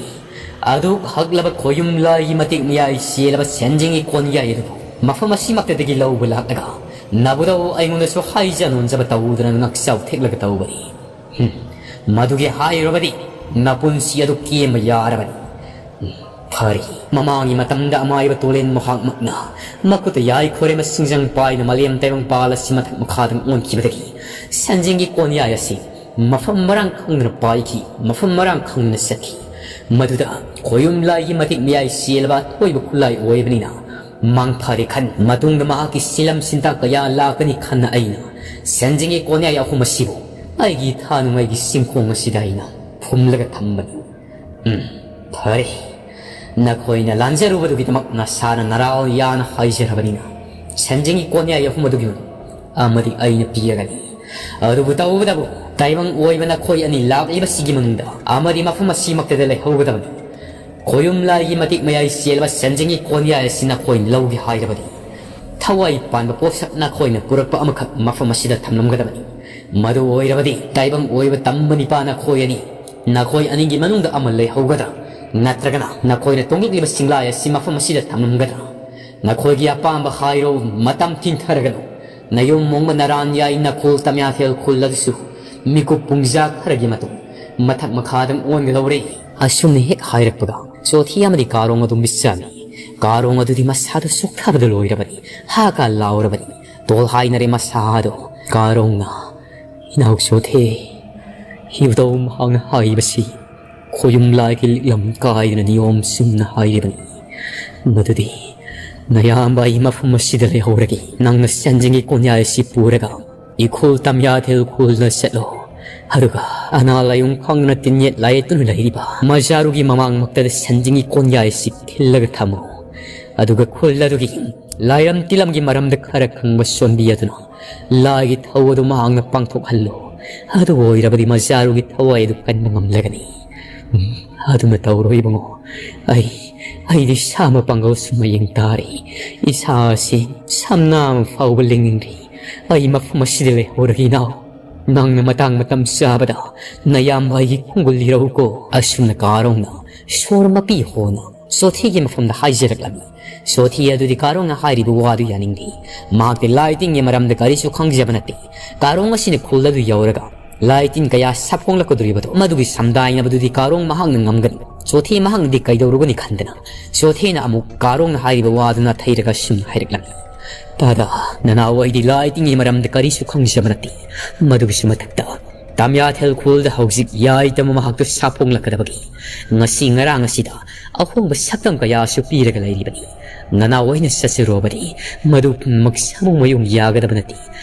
ꯑꯗꯨꯛ ꯍꯛꯂꯕ ꯈꯣꯌꯨꯝ ꯂꯥꯏꯒꯤ ꯃꯇꯤꯛ ꯃꯌꯥꯏ ꯆꯦꯜꯂꯕ ꯁꯦꯟꯖꯦꯡꯒꯤ ꯀꯣꯟꯌꯥꯏ ꯑꯗꯨꯕꯨ ꯃꯐꯝ ꯑꯁꯤꯃꯛꯇꯗꯒꯤ ꯂꯧꯕ ꯂꯥꯛꯂꯒ ꯅꯕꯨꯙꯧ ꯑꯩꯉꯣꯟꯗꯁꯨ ꯍꯥꯏꯖ ꯅꯣꯟꯖꯕ ꯇꯧꯗꯨꯅ ꯉꯛꯆꯥꯎ ꯊꯦꯛꯂꯒ ꯇꯧꯕꯅꯤ? ꯍꯨꯝ, ꯃꯗꯨꯒꯤ ꯍꯥꯏꯔꯨꯔꯕꯗꯤ ꯅꯄꯨꯟꯁꯤ ꯑꯗꯨ ꯀꯦꯝꯕ ꯌꯥꯔꯕꯅꯤ꯫ ꯎꯝ, ꯐꯔꯦ, ꯃꯃꯥꯡꯒꯤ ꯃꯇꯝꯗ ꯑꯃꯥꯏꯕ ꯇꯣꯂꯦꯟ ꯃꯍꯥꯛꯃꯛꯅ ꯃꯈꯨꯠꯇ ꯌꯥꯏ ꯈꯣꯏꯔꯦꯝꯕ ꯁꯤꯡꯖꯪ ꯄꯥꯏꯅ ꯃꯥꯂꯦꯝ ꯇꯥꯏꯕꯪ ꯄꯥꯜ ꯑꯁꯤ ꯃꯊꯛ ꯃꯈꯥꯗ ꯑꯣꯟꯈꯤꯕꯗꯒꯤ ꯁꯦꯟꯖꯦꯡꯒꯤ ꯀꯣꯟꯌꯥꯏ ꯑꯁꯤ ꯃꯐꯝ ꯃꯔꯥꯡ ꯈꯪꯗꯅ ꯄꯥꯏꯈꯤ, ꯃꯐꯝ ꯃꯔꯥꯡ ꯈꯪꯗꯅ ꯆꯠꯈꯤ꯫ ꯃꯗꯨꯗ ꯈꯣꯌꯨꯝ ꯂꯥꯏꯒꯤ ꯃꯇꯤꯛ ꯃꯌꯥꯏ ꯆꯦꯜꯂꯕ ꯑꯊꯣꯏꯕ ꯈꯨꯠꯂꯥꯏ ꯑꯣꯏꯕꯅꯤꯅ ꯃꯥꯡ ꯐꯔꯦ ꯈꯟ, ꯃꯇꯨꯡꯗ ꯃꯍꯥꯛꯀꯤ ꯁꯤꯂꯝ ꯁꯤꯟꯇꯥꯛ ꯀꯌꯥ ꯂꯥꯛꯀꯅꯤ ꯈꯟꯅ ꯑꯩꯅ ꯁꯦꯟꯖꯦꯡꯒꯤ ꯀꯣꯟꯌꯥꯏ ꯑꯍꯨꯝ ꯑꯁꯤꯕꯨ ꯑꯩꯒꯤ ꯏꯊꯥ ꯅꯨꯡꯉꯥꯏꯒꯤ ꯁꯤꯡꯈꯣꯡ ꯑꯁꯤꯗ ꯑꯩꯅ ꯐꯨꯝꯂꯒ ꯊꯝꯕꯅꯤ꯫ ꯎꯝ, ꯐꯔꯦ꯫ ꯅꯈꯣꯏꯅ ꯂꯥꯟꯖꯔꯨꯕꯗꯨꯒꯤꯗꯃꯛ ꯅꯁꯥꯅ ꯅꯔꯥꯜ ꯌꯥꯅ ꯍꯥꯏꯖꯔꯕꯅꯤꯅ ꯁꯦꯟꯖꯦꯡꯒꯤ ꯀꯣꯟꯌꯥꯏ ꯑꯍꯨꯝ ꯑꯗꯨꯒꯤ ꯃꯅꯨꯡꯗ ꯑꯃꯗꯤ ꯑꯩꯅ ꯄꯤꯔꯒꯅꯤ꯫ ꯑꯗꯨꯕꯨ ꯇꯧꯕꯇꯕꯨ ꯇꯥꯏꯕꯪ ꯑꯣꯏꯕ ꯅꯈꯣꯏ ꯑꯅꯤ ꯂꯥꯛꯂꯤꯕꯁꯤꯒꯤ ꯃꯅꯨꯡꯗ ꯑꯃꯗꯤ ꯃꯐꯝ ꯑꯁꯤꯃꯛꯇꯗ ꯂꯩꯍꯧꯒꯗꯕꯅꯤ꯫ ꯈꯣꯌꯨꯝ ꯂꯥꯏꯒꯤ ꯃꯇꯤꯛ ꯃꯌꯥꯏ ꯆꯦꯜꯂꯕ ꯁꯦꯟꯖꯦꯡꯒꯤ ꯀꯣꯟꯌꯥꯏ ꯑꯁꯤ ꯅꯈꯣꯏꯅ ꯂꯧꯒꯦ ꯍꯥꯏꯔꯕꯗꯤ ꯊꯋꯥꯏ ꯄꯥꯟꯕ ꯄꯣꯠꯁꯛ ꯅꯈꯣꯏꯅ ꯄꯨꯔꯛꯄ ꯑꯃꯈꯛ ꯃꯐꯝ ꯑꯁꯤꯗ ꯊꯝꯂꯝꯒꯗꯕꯅꯤ꯫ ꯃꯗꯨ ꯑꯣꯏꯔꯕꯗꯤ ꯇꯥꯏꯕꯪ ꯑꯣꯏꯕ ꯇꯝꯕ ꯅꯤꯄꯥ ꯅꯈꯣꯏ ꯑꯅꯤ, ꯅꯈꯣꯏ ꯑꯅꯤꯒꯤ ꯃꯅꯨꯡꯗ ꯑꯃ ꯂꯩꯍꯧꯒꯗ꯭ꯔꯥ? ꯅꯠꯇ꯭ꯔꯒꯅ ꯅꯈꯣꯏꯅ ꯇꯣꯡꯂꯛꯂꯤꯕ ꯆꯤꯡꯂꯥꯏ ꯑꯁꯤ ꯃꯐꯝ ꯑꯁꯤꯗ ꯊꯝꯂꯝꯒꯗ꯭ꯔꯥ? ꯅꯈꯣꯏꯒꯤ ꯑꯄꯥꯝꯕ ꯍꯥꯏꯔꯣ꯫ ꯃꯇꯝ ꯊꯤꯡꯊꯔꯒꯅꯨ꯫ ꯅꯌꯨꯝ ꯃꯣꯡꯕ ꯅꯔꯥꯟ ꯌꯥꯏ ꯅꯈꯨꯜ ꯇꯝꯌꯥꯊꯦꯜ ꯈꯨꯜ ꯑꯗꯨꯁꯨ ꯃꯤꯀꯨꯞ ꯄꯨꯡꯖꯥ ꯈꯔꯒꯤ ꯃꯇꯨꯡ ꯃꯊꯛ ꯃꯈꯥꯗ ꯑꯣꯟꯒꯗꯧꯔꯦ꯫ ꯑꯁꯨꯝꯅ ꯍꯦꯛ ꯍꯥꯏꯔꯛꯄꯒ ꯆꯣꯊꯤ ꯑꯃꯗꯤ ꯀꯥꯔꯣꯡ ꯑꯗꯨ ꯃꯤꯠꯆꯥꯃꯤ꯫ ꯀꯥꯔꯣꯡ ꯑꯗꯨꯗꯤ ꯃꯁꯥꯗꯨ ꯆꯣꯛꯊꯕꯗ ꯂꯣꯏꯔꯕꯅꯤ꯫ ꯍꯥ ꯀꯥ ꯂꯥꯎꯔꯕꯅꯤ꯫ ꯇꯣꯜ ꯍꯥꯏꯅꯔꯦ ꯃꯁꯥꯗꯣ꯫ ꯀꯥꯔꯣꯡꯅ, "ꯏꯅꯥꯎ ꯆꯣꯊꯦ, ꯏꯕꯨꯙꯧ ꯃꯍꯥꯛꯅ ꯍꯥꯏꯕꯁꯤ ꯈꯣꯌꯨꯝ ꯂꯥꯏꯒꯤ ꯂꯤꯛꯂꯝ ꯀꯥꯏꯗꯅ ꯅꯤꯌꯣꯝ ꯆꯨꯝꯅ ꯍꯥꯏꯔꯤꯕꯅꯤ꯫ ꯃꯗꯨꯗꯤ "ꯅꯌꯥꯝꯕ ꯑꯩ ꯃꯐꯝ ꯑꯁꯤꯗ ꯂꯩꯍꯧꯔꯒꯦ꯫ ꯅꯪꯅ ꯁꯟꯖꯦꯡꯒꯤ ꯀꯣꯟꯌꯥꯏ ꯑꯁꯤ ꯄꯨꯔꯒ ꯏꯈꯨꯜ ꯇꯝꯌꯥꯊꯦꯜ ꯈꯨꯜꯗ ꯆꯠꯂꯣ꯫ ꯑꯗꯨꯒ ꯑꯅꯥ ꯂꯥꯏꯌꯣꯡ ꯈꯪꯗꯅ ꯇꯤꯟꯌꯦꯠ ꯂꯥꯏꯌꯦꯠꯇꯨꯅ ꯂꯩꯔꯤꯕ ꯃꯖꯥꯔꯨꯒꯤ ꯃꯃꯥꯡꯃꯛꯇꯗ ꯁꯟꯖꯦꯡꯒꯤ ꯀꯣꯟꯌꯥꯏ ꯑꯁꯤ ꯊꯤꯜꯂꯒ ꯊꯝꯃꯨ꯫ ꯑꯗꯨꯒ ꯈꯨꯜ ꯑꯗꯨꯒꯤ ꯂꯥꯏꯔꯝ ꯇꯤꯂꯝꯒꯤ ꯃꯔꯝꯗ ꯈꯔ ꯈꯪꯕ ꯁꯣꯟꯕꯤ ꯑꯗꯨꯅ ꯂꯥꯏꯒꯤ ꯊꯧ ꯑꯗꯨ ꯃꯍꯥꯛꯅ ꯄꯥꯡꯊꯣꯛꯍꯜꯂꯨ꯫ ꯑꯗꯨ ꯑꯣꯏꯔꯕꯗꯤ ꯃꯖꯥꯔꯨꯒꯤ ꯊꯋꯥꯏ ꯑꯗꯨ ꯀꯟꯕ ꯉꯝꯂꯒꯅꯤ꯫" "ꯎꯝ, ꯑꯗꯨꯅ ꯇꯧꯔꯣ ꯏꯕꯨꯡꯉꯣ꯫ ꯑꯩ, ꯑꯩꯗꯤ ꯁꯥ ꯑꯃ ꯄꯥꯡꯒꯧ ꯁꯨꯝ ꯃꯌꯦꯡ ꯇꯥꯔꯦ꯫ ꯏꯁꯥ ꯑꯁꯤ ꯁꯝꯅꯥ ꯑꯃ ꯐꯥꯎꯕ ꯂꯦꯡꯅꯤꯡꯗ꯭ꯔꯤ꯫ ꯑꯩ ꯃꯐꯝ ꯑꯁꯤꯗ ꯂꯩꯍꯧꯔꯒꯦ ꯏꯅꯥꯎ꯫ ꯅꯪꯅ ꯃꯇꯥꯡ ꯃꯇꯝ ꯆꯥꯕꯗ ꯅꯌꯥꯝꯕ ꯑꯩꯒꯤ ꯈꯣꯡꯒꯨꯜ ꯂꯤꯔꯧꯀꯣ꯫" ꯑꯁꯨꯝꯅ ꯀꯥꯔꯣꯡꯅ ꯁꯣꯔ ꯃꯄꯤ ꯍꯣꯅ ꯆꯣꯊꯦꯒꯤ ꯃꯐꯝꯗ ꯍꯥꯏꯖꯔꯛꯂꯝꯃꯤ꯫ ꯆꯣꯊꯦ ꯑꯗꯨꯗꯤ ꯀꯥꯔꯣꯡꯅ ꯍꯥꯏꯔꯤꯕ ꯋꯥꯗꯨ ꯌꯥꯅꯤꯡꯗꯦ꯫ ꯃꯍꯥꯛꯇꯤ ꯂꯥꯏ ꯇꯤꯟꯒꯤ ꯃꯔꯝꯗ ꯀꯔꯤꯁꯨ ꯈꯪꯖꯕ ꯅꯠꯇꯦ꯫ ꯀꯥꯔꯣꯡ ꯑꯁꯤꯅ ꯈꯨꯜ ꯑꯗꯨ ꯌꯧꯔꯒ ꯂꯥꯏ ꯇꯤꯟ ꯀꯌꯥ ꯁꯥꯐꯣꯡꯂꯛꯀꯗꯧꯔꯤꯕꯗꯣ, ꯃꯗꯨꯒꯤ ꯁꯝꯗꯥꯏꯅꯕꯗꯨꯗꯤ ꯀꯥꯔꯣꯡ ꯃꯍꯥꯛꯅ ꯉꯝꯒꯅꯤ꯫ ꯆꯣꯊꯦ ꯃꯍꯥꯛꯅꯗꯤ ꯀꯩꯗꯧꯔꯨꯒꯅꯤ ꯈꯟꯗꯅ, ꯆꯣꯊꯦꯅ ꯑꯃꯨꯛ ꯀꯥꯔꯣꯡꯅ ꯍꯥꯏꯔꯤꯕ ꯋꯥꯗꯨ ꯅꯥꯊꯩꯔꯒ ꯁꯨꯝ ꯍꯥꯏꯔꯛꯂꯝꯃꯤ: "ꯇꯥꯗ, ꯅꯅꯥꯎ ꯑꯩꯗꯤ ꯂꯥꯏ ꯇꯤꯟꯒꯤ ꯃꯔꯝꯗ ꯀꯔꯤꯁꯨ ꯈꯪꯖꯕ ꯅꯠꯇꯦ꯫ ꯃꯗꯨꯒꯤꯁꯨ ꯃꯊꯛꯇ ꯇꯥꯃꯤꯌꯥꯊꯦꯜ ꯈꯨꯜꯗ ꯍꯧꯖꯤꯛ ꯌꯥꯏꯇꯝꯕ ꯃꯍꯥꯛꯇꯨ ꯁꯥꯐꯣꯡꯂꯛꯀꯗꯕꯒꯤ ꯉꯁꯤ ꯉꯔꯥꯡ ꯑꯁꯤꯗ ꯑꯍꯣꯡꯕ ꯁꯛꯇꯝ ꯀꯌꯥꯁꯨ ꯄꯤꯔꯒ ꯂꯩꯔꯤꯕꯅꯤ꯫ ꯅꯅꯥꯎ ꯑꯩꯅ ꯆꯠꯆꯔꯨꯕꯗꯤ ꯃꯗꯨ ꯄꯨꯝꯅꯃꯛ ꯁꯥꯃꯨ ꯃꯌꯨꯡ ꯌꯥꯒꯗꯕ ꯅꯠꯇꯦ꯫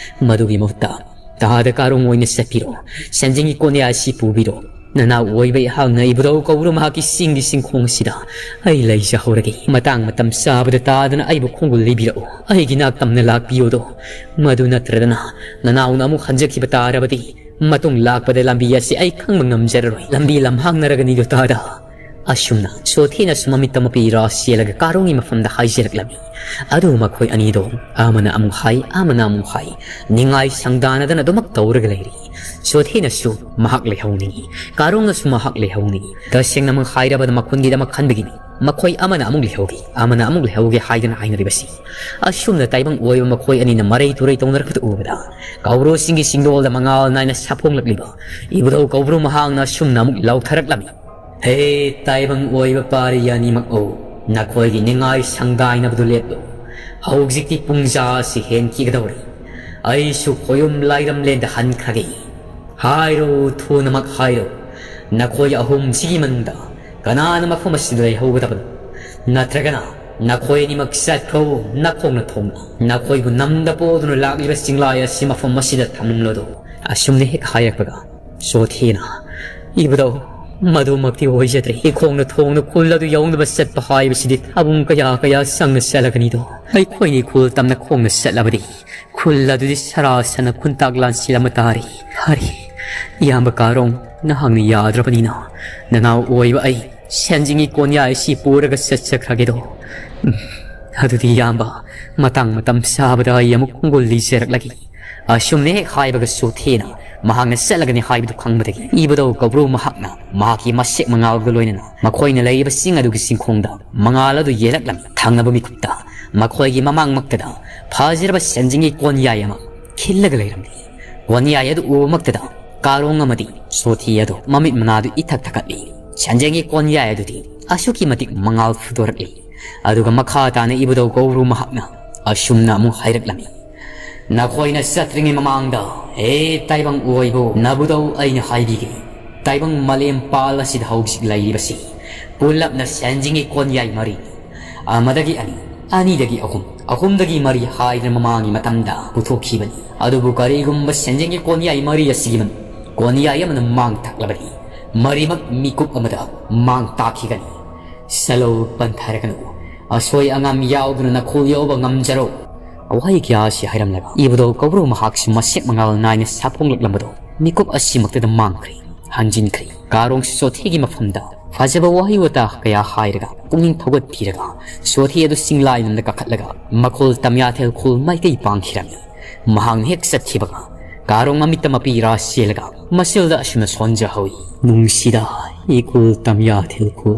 ꯃꯗꯨꯒꯤ ꯃꯍꯨꯠꯇ ꯇꯥꯗ ꯀꯥꯔꯣꯡ ꯑꯣꯏꯅ ꯆꯠꯄꯤꯔꯣ꯫ ꯁꯟꯖꯦꯡꯒꯤ ꯀꯣꯟꯌꯥ ꯑꯁꯤ ꯄꯨꯕꯤꯔꯣ꯫ ꯅꯅꯥꯎ ꯑꯣꯏꯕ ꯑꯩꯍꯥꯛꯅ ꯏꯕꯨꯙꯧ ꯀꯧꯕ꯭ꯔꯨ ꯃꯍꯥꯛꯀꯤ ꯆꯤꯡꯒꯤ ꯆꯤꯡꯈꯣꯡ ꯑꯁꯤꯗ ꯑꯩ ꯂꯩꯖꯍꯧꯔꯒꯦ꯫ ꯃꯇꯥꯡ ꯃꯇꯝ ꯆꯥꯕꯗ ꯇꯥꯗꯅ ꯑꯩꯕꯨ ꯈꯣꯡꯒꯨꯜ ꯂꯤꯕꯤꯔꯛꯎ꯫ ꯑꯩꯒꯤ ꯅꯥꯛꯇꯝꯅ ꯂꯥꯛꯄꯤꯌꯨꯗꯣ꯫ ꯃꯗꯨ ꯅꯠꯇ꯭ꯔꯗꯅ ꯅꯅꯥꯎꯅ ꯑꯃꯨꯛ ꯍꯟꯖꯈꯤꯕ ꯇꯥꯔꯕꯗꯤ ꯃꯇꯨꯡ ꯂꯥꯛꯄꯗ ꯂꯝꯕꯤ ꯑꯁꯤ ꯑꯩ ꯈꯪꯕ ꯉꯝꯖꯔꯔꯣꯏ꯫ ꯂꯝꯕꯤ ꯂꯝꯍꯥꯡꯅꯔꯒꯅꯤꯗꯣ ꯇꯥꯗ꯫" ꯑꯁꯨꯝꯅ ꯆꯣꯊꯦꯅꯁꯨ ꯃꯃꯤꯠꯇ ꯃꯄꯤ ꯏꯔꯥ ꯆꯦꯜꯂꯒ ꯀꯥꯔꯣꯡꯒꯤ ꯃꯐꯝꯗ ꯍꯥꯏꯖꯔꯛꯂꯝꯃꯤ꯫ ꯑꯗꯨ ꯃꯈꯣꯏ ꯑꯅꯤꯗꯣ ꯑꯃꯅ ꯑꯃꯨꯛ ꯍꯥꯏ, ꯑꯃꯅ ꯑꯃꯨꯛ ꯍꯥꯏ, ꯅꯤꯡꯉꯥꯏ ꯁꯪꯗꯥꯅꯗꯅ ꯑꯗꯨꯃꯛ ꯇꯧꯔꯒ ꯂꯩꯔꯤ꯫ ꯆꯣꯊꯦꯅꯁꯨ ꯃꯍꯥꯛ ꯂꯩꯍꯧꯅꯤꯡꯏ, ꯀꯥꯔꯣꯡꯅꯁꯨ ꯃꯍꯥꯛ ꯂꯩꯍꯧꯅꯤꯡꯏ꯫ ꯇꯁꯦꯡꯅꯃꯛ ꯍꯥꯏꯔꯕꯗ ꯃꯈꯨꯟꯒꯤꯗꯃꯛ ꯈꯟꯕꯒꯤꯅꯤ ꯃꯈꯣꯏ ꯑꯃꯅ ꯑꯃꯨꯛ ꯂꯩꯍꯧꯒꯦ, ꯑꯃꯅ ꯑꯃꯨꯛ ꯂꯩꯍꯧꯒꯦ ꯍꯥꯏꯗꯅ ꯍꯥꯏꯅꯔꯤꯕꯁꯤ꯫ ꯑꯁꯨꯝꯅ ꯇꯥꯏꯕꯪ ꯑꯣꯏꯕ ꯃꯈꯣꯏ ꯑꯅꯤꯅ ꯃꯔꯩ ꯇꯨꯔꯩ ꯇꯧꯅꯔꯛꯄꯗꯨ ꯎꯕꯗ ꯀꯧꯕ꯭ꯔꯨ ꯆꯤꯡꯒꯤ ꯆꯤꯡꯗꯣꯜꯗ ꯃꯉꯥꯜ ꯅꯥꯏꯅ ꯁꯥꯐꯣꯡꯂꯛꯂꯤꯕ ꯏꯕꯨꯙꯧ ꯀꯧꯕ꯭ꯔꯨ ꯃꯍꯥꯛꯅ ꯑꯁꯨꯝꯅ ꯑꯃꯨꯛ ꯂꯥꯎꯊꯔꯛꯂꯝꯃꯤ: "ꯍꯦ ꯇꯥꯏꯕꯪ ꯑꯣꯏꯕ ꯄꯥꯔꯤ ꯑꯅꯤꯃꯛ ꯑꯣ, ꯅꯈꯣꯏꯒꯤ ꯅꯤꯡꯉꯥꯏ ꯁꯪꯗꯥꯏꯅꯕꯗꯨ ꯂꯦꯞꯂꯨ꯫ ꯍꯧꯖꯤꯛꯇꯤ ꯄꯨꯡꯖꯥ ꯑꯁꯤ ꯍꯦꯟꯈꯤꯒꯗꯧꯔꯦ꯫ ꯑꯩꯁꯨ ꯈꯣꯌꯨꯝ ꯂꯥꯏꯔꯝꯂꯦꯟꯗ ꯍꯟꯈ꯭ꯔꯒꯦ꯫ ꯍꯥꯏꯔꯣ, ꯊꯨꯅꯃꯛ ꯍꯥꯏꯔꯣ꯫ ꯅꯈꯣꯏ ꯑꯍꯨꯝꯁꯤꯒꯤ ꯃꯅꯨꯡꯗ ꯀꯅꯥꯅ ꯃꯐꯝ ꯑꯁꯤꯗ ꯂꯩꯍꯧꯒꯗꯕꯅꯣ? ꯅꯠꯇ꯭ꯔꯒꯅ "ꯅꯈꯣꯏ ꯑꯅꯤꯃꯛ ꯆꯠꯈ꯭ꯔꯣ, ꯅꯈꯣꯡꯅ ꯊꯣꯡꯅ꯫ ꯅꯈꯣꯏꯕꯨ ꯅꯝꯗ ꯄꯣꯗꯨꯅ ꯂꯥꯛꯂꯤꯕ ꯆꯤꯡꯂꯥꯏ ꯑꯁꯤ ꯃꯐꯝ ꯑꯁꯤꯗ ꯊꯝꯂꯣꯗꯣ"꯫ ꯑꯁꯨꯝꯅ ꯍꯦꯛ ꯍꯥꯏꯔꯛꯄꯒ ꯆꯣꯊꯦꯅ, "ꯏꯕꯨꯙꯧ, ꯃꯗꯨꯃꯛꯇꯤ ꯑꯣꯏꯖꯗ꯭ꯔꯦ꯫ ꯏꯈꯣꯡꯅ ꯊꯣꯡꯅ ꯈꯨꯜ ꯑꯗꯨ ꯌꯧꯅꯕ ꯆꯠꯄ ꯍꯥꯏꯕꯁꯤꯗꯤ ꯊꯥꯕꯨꯡ ꯀꯌꯥ ꯀꯌꯥ ꯆꯪꯅ ꯆꯠꯂꯒꯅꯤꯗꯣ꯫ ꯑꯩꯈꯣꯏꯅꯤ ꯈꯨꯜ ꯇꯝꯅ ꯈꯣꯡꯅ ꯆꯠꯂꯕꯗꯤ ꯈꯨꯜ ꯑꯗꯨꯗꯤ ꯁꯔꯥ ꯁꯟꯅ ꯈꯨꯟꯇꯥꯛ ꯂꯥꯟꯁꯤꯜꯂꯝꯕ ꯇꯥꯔꯦ꯫ ꯐꯔꯦ, ꯏꯌꯥꯝꯕ ꯀꯥꯔꯣꯡ, ꯅꯍꯥꯛꯅ ꯌꯥꯗ꯭ꯔꯕꯅꯤꯅ ꯅꯅꯥꯎ ꯑꯣꯏꯕ ꯑꯩ ꯁꯦꯟꯖꯤꯡꯒꯤ ꯀꯣꯟꯌꯥꯏ ꯑꯁꯤ ꯄꯨꯔꯒ ꯆꯠꯆꯈ꯭ꯔꯒꯦꯗꯣ꯫ ꯎꯝ, ꯑꯗꯨꯗꯤ ꯏꯌꯥꯝꯕ, ꯃꯇꯥꯡ ꯃꯇꯝ ꯆꯥꯕꯗ ꯑꯩ ꯑꯃꯨꯛ ꯈꯣꯡꯒꯨꯜ ꯂꯤꯖꯔꯛꯂꯒꯦ"꯫ ꯑꯁꯨꯝꯅ ꯍꯦꯛ ꯍꯥꯏꯕꯒ ꯆꯣꯊꯦꯅ ꯃꯍꯥꯛꯅ ꯆꯠꯂꯒꯅꯤ ꯍꯥꯏꯕꯗꯨ ꯈꯪꯕꯗꯒꯤ ꯏꯕꯨꯙꯧ ꯀꯧꯕ꯭ꯔꯨ ꯃꯍꯥꯛꯅ ꯃꯍꯥꯛꯀꯤ ꯃꯁꯦꯛ ꯃꯉꯥꯜꯒ ꯂꯣꯏꯅꯅ ꯃꯈꯣꯏꯅ ꯂꯩꯔꯤꯕ ꯆꯤꯡ ꯑꯗꯨꯒꯤ ꯆꯤꯡꯈꯣꯡꯗ ꯃꯉꯥꯜ ꯑꯗꯨ ꯌꯦꯜꯂꯛꯂꯝꯃꯤ꯫ ꯊꯪꯅꯕ ꯃꯤꯀꯨꯞꯇ ꯃꯈꯣꯏꯒꯤ ꯃꯃꯥꯡꯃꯛꯇꯗ ꯐꯖꯔꯕ ꯁꯦꯟꯖꯤꯡꯒꯤ ꯀꯣꯟꯌꯥꯏ ꯑꯃ ꯈꯤꯜꯂꯒ ꯂꯩꯔꯝꯂꯤ꯫ ꯀꯣꯟꯌꯥꯏ ꯑꯗꯨ ꯎꯕꯃꯛꯇꯗ ꯀꯥꯔꯣꯡ ꯑꯃꯗꯤ ꯆꯣꯊꯦ ꯑꯗꯨ ꯃꯃꯤꯠ ꯃꯅꯥꯗꯨ ꯏꯊꯛ ꯊꯛꯀꯠꯂꯤ꯫ ꯁꯦꯟꯖꯦꯡꯒꯤ ꯀꯣꯟꯌꯥꯏ ꯑꯗꯨꯗꯤ ꯑꯁꯨꯛꯀꯤ ꯃꯇꯤꯛ ꯃꯉꯥꯜ ꯐꯨꯗꯣꯔꯛꯂꯤ꯫ ꯑꯗꯨꯒ ꯃꯈꯥ ꯇꯥꯅ ꯏꯕꯨꯙꯧ ꯀꯧꯕ꯭ꯔꯨ ꯃꯍꯥꯛꯅ ꯑꯁꯨꯝꯅ ꯑꯃꯨꯛ ꯍꯥꯏꯔꯛꯂꯝꯃꯤ: "ꯅꯈꯣꯏꯅ ꯆꯠꯇ꯭ꯔꯤꯉꯩ ꯃꯃꯥꯡꯗ, ꯍꯦ ꯇꯥꯏꯕꯪ ꯑꯣꯏꯕꯨ, ꯅꯕꯨꯙꯧ ꯑꯩꯅ ꯍꯥꯏꯕꯤꯒꯦ꯫ ꯇꯥꯏꯕꯪ ꯃꯥꯂꯦꯝ ꯄꯥꯜ ꯑꯁꯤꯗ ꯍꯧꯖꯤꯛ ꯂꯩꯔꯤꯕꯁꯤ ꯄꯨꯂꯞꯅ ꯁꯦꯟꯖꯦꯡꯒꯤ ꯀꯣꯟꯌꯥꯏ ꯃꯔꯤ, ꯑꯃꯗꯒꯤ ꯑꯅꯤ, ꯑꯅꯤꯗꯒꯤ ꯑꯍꯨꯝ, ꯑꯍꯨꯝꯗꯒꯤ ꯃꯔꯤ ꯍꯥꯏꯗꯅ ꯃꯃꯥꯡꯒꯤ ꯃꯇꯝꯗ ꯄꯨꯊꯣꯛꯈꯤꯕꯅꯤ꯫ ꯑꯗꯨꯕꯨ ꯀꯔꯤꯒꯨꯝꯕ ꯁꯦꯟꯖꯦꯡꯒꯤ ꯀꯣꯟꯌꯥꯏ ꯃꯔꯤ ꯑꯁꯤꯒꯤ ꯃꯅꯨꯡ ꯀꯣꯟꯌꯥꯏ ꯑꯃꯅ ꯃꯥꯡ ꯊꯥꯛꯂꯕꯗꯤ, ꯃꯔꯤꯃꯛ ꯃꯤꯀꯨꯞ ꯑꯃꯗ ꯃꯥꯡ ꯇꯥꯛꯈꯤꯒꯅꯤ꯫ ꯆꯠꯂꯣ, ꯄꯟꯊꯔꯒꯅꯨ꯫ ꯑꯁꯣꯏ ꯑꯉꯥꯝ ꯌꯥꯎꯗꯅ ꯅꯈꯣꯜ ꯌꯧꯕ ꯉꯝꯖꯔꯣ"꯫ ꯋꯥꯍꯩ ꯀꯌꯥ ꯑꯁꯤ ꯍꯥꯏꯔꯝꯂꯒ ꯏꯕꯨꯙꯧ ꯀꯧꯕ꯭ꯔꯨ ꯃꯍꯥꯛꯁꯨ ꯃꯁꯦꯛ ꯃꯉꯥꯜ ꯅꯥꯏꯅ ꯁꯥꯐꯣꯡꯂꯛꯂꯝꯕꯗꯣ ꯃꯤꯀꯨꯞ ꯑꯁꯤꯃꯛꯇꯗ ꯃꯥꯡꯈ꯭ꯔꯦ, ꯍꯟꯖꯤꯟꯈ꯭ꯔꯦ꯫ ꯀꯥꯔꯣꯡꯁꯨ ꯆꯣꯊꯦꯒꯤ ꯃꯐꯝꯗ ꯐꯖꯕ ꯋꯥꯍꯩ ꯋꯥꯇꯥ ꯀꯌꯥ ꯍꯥꯏꯔꯒ ꯄꯨꯛꯅꯤꯡ ꯊꯧꯒꯠꯄꯤꯔꯒ ꯆꯣꯊꯦ ꯑꯗꯨ ꯆꯤꯡꯂꯥꯏ ꯂꯝꯗ ꯀꯥꯈꯠꯂꯒ ꯃꯈꯣꯜ ꯇꯝꯌꯥꯊꯦꯜ ꯈꯨꯜ ꯃꯥꯏꯀꯩ ꯄꯥꯡꯈꯤꯔꯝꯃꯤ꯫ ꯃꯍꯥꯛꯅ ꯍꯦꯛ ꯆꯠꯈꯤꯕꯒ ꯀꯥꯔꯣꯡ ꯃꯃꯤꯠꯇ ꯃꯄꯤ ꯏꯔꯥ ꯆꯦꯜꯂꯒ ꯃꯁꯦꯜꯗ ꯑꯁꯨꯝꯅ ꯁꯣꯟꯖꯍꯧꯏ: "ꯅꯨꯡꯁꯤꯗ, ꯏꯈꯨꯜ ꯇꯝꯌꯥꯊꯦꯜ ꯈꯨꯜ,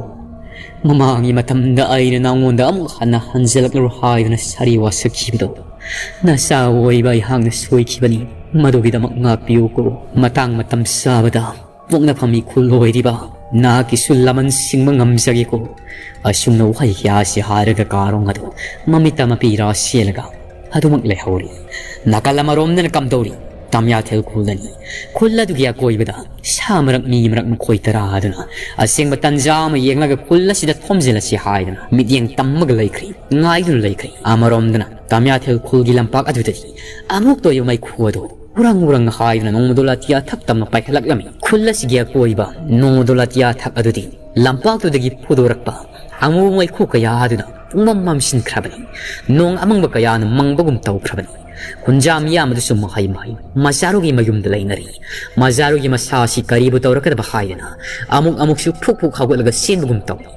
ꯃꯃꯥꯡꯒꯤ ꯃꯇꯝꯗ ꯑꯩꯅ ꯅꯉꯣꯟꯗ ꯑꯃꯨꯛ ꯍꯟꯅ ꯍꯟꯖꯤꯜꯂꯛꯂꯔꯣꯏ ꯍꯥꯏꯗꯨꯅ ꯁꯥꯔꯤ ꯋꯥꯁꯛꯈꯤꯕꯗꯣ ꯅꯆꯥ ꯑꯣꯏꯕ ꯑꯩꯍꯥꯛꯅ ꯁꯣꯏꯈꯤꯕꯅꯤ꯫ ꯃꯗꯨꯒꯤꯗꯃꯛ ꯉꯥꯛꯄꯤꯌꯨꯀꯣ꯫ ꯃꯇꯥꯡ ꯃꯇꯝ ꯆꯥꯕꯗ ꯄꯣꯛꯅꯐꯝ ꯏꯈꯨꯜ ꯑꯣꯏꯔꯤꯕ ꯅꯍꯥꯛꯀꯤꯁꯨ ꯂꯃꯟ ꯁꯤꯡꯕ ꯉꯝꯖꯒꯦꯀꯣ"꯫ ꯑꯁꯨꯝꯅ ꯋꯥꯍꯩ ꯀꯌꯥ ꯑꯁꯤ ꯍꯥꯏꯔꯒ ꯀꯥꯔꯣꯡ ꯑꯗꯨ ꯃꯃꯤꯠꯇ ꯃꯄꯤ ꯏꯔꯥ ꯆꯦꯜꯂꯒ ꯑꯗꯨꯃꯛ ꯂꯩꯍꯧꯔꯤ꯫ ꯅꯥꯀꯜ ꯑꯃꯔꯣꯝꯗꯅ ꯀꯝꯗꯧꯔꯤ? ꯇꯥꯃꯤꯌꯥꯊꯦꯜ ꯈꯨꯜꯗꯅꯤ꯫ ꯈꯨꯜ ꯑꯗꯨꯒꯤ ꯑꯀꯣꯏꯕꯗ ꯁꯥ ꯃꯔꯛ, ꯃꯤ ꯃꯔꯛ, ꯃꯈꯣꯏ ꯇꯔꯥ ꯑꯗꯨꯅ ꯑꯁꯦꯡꯕ ꯇꯟꯖꯥ ꯑꯃ ꯌꯦꯡꯂꯒ ꯈꯨꯜ ꯑꯁꯤꯗ ꯊꯣꯝꯖꯤꯜꯂꯁꯤ ꯍꯥꯏꯗꯨꯅ ꯃꯤꯠꯌꯦꯡ ꯇꯝꯃꯒ ꯂꯩꯈ꯭ꯔꯤ, ꯉꯥꯏꯗꯨꯅ ꯂꯩꯈ꯭ꯔꯤ꯫ ꯑꯃꯔꯣꯝꯗꯅ ꯇꯥꯃꯤꯌꯥꯊꯦꯜ ꯈꯨꯜꯒꯤ ꯂꯝꯄꯥꯛ ꯑꯗꯨꯗꯗꯤ ꯑꯃꯨꯛꯇ ꯑꯣꯏꯕ ꯃꯩꯈꯨ ꯑꯗꯨ ꯎꯔꯪ ꯎꯔꯪ ꯍꯥꯏꯗꯨꯅ ꯅꯣꯡꯃꯗꯣ ꯂꯥꯇꯤꯌꯥ ꯊꯛ ꯇꯝꯅ ꯄꯥꯏꯈꯠꯂꯛꯂꯝꯃꯤ꯫ ꯈꯨꯜ ꯑꯁꯤꯒꯤ ꯑꯀꯣꯏꯕ ꯅꯣꯡꯃꯗꯣ ꯂꯥꯇꯤꯌꯥ ꯊꯛ ꯑꯗꯨꯗꯤ ꯂꯝꯄꯥꯛꯇꯨꯗꯒꯤ ꯐꯨꯗꯣꯔꯛꯄ ꯑꯃꯨꯕ ꯃꯩꯈꯨ ꯀꯌꯥ ꯑꯗꯨꯅ ꯄꯨꯡꯃꯝ ꯃꯝꯁꯤꯟꯈ꯭ꯔꯕꯅꯤ꯫ ꯅꯣꯡ ꯑꯃꯪꯕ ꯀꯌꯥꯅ ꯃꯪꯕꯒꯨꯝ ꯇꯧꯈ꯭ꯔꯕꯅꯤ꯫ ꯈꯨꯟꯖꯥ ꯃꯤꯌꯥꯝ ꯑꯗꯨꯁꯨ ꯃꯍꯩ ꯃꯍꯩ ꯃꯖꯥꯔꯨꯒꯤ ꯃꯌꯨꯝꯗ ꯂꯩꯅꯔꯤ꯫ ꯃꯖꯥꯔꯨꯒꯤ ꯃꯁꯥ ꯑꯁꯤ ꯀꯔꯤꯕꯨ ꯇꯧꯔꯛꯀꯗꯕ ꯍꯥꯏꯗꯅ ꯑꯃꯨꯛ ꯑꯃꯨꯛꯁꯨ ꯐꯨꯛ ꯐꯨꯛ ꯍꯧꯒꯠꯂꯒ ꯆꯦꯟꯕꯒꯨꯝ ꯇꯧꯏ꯫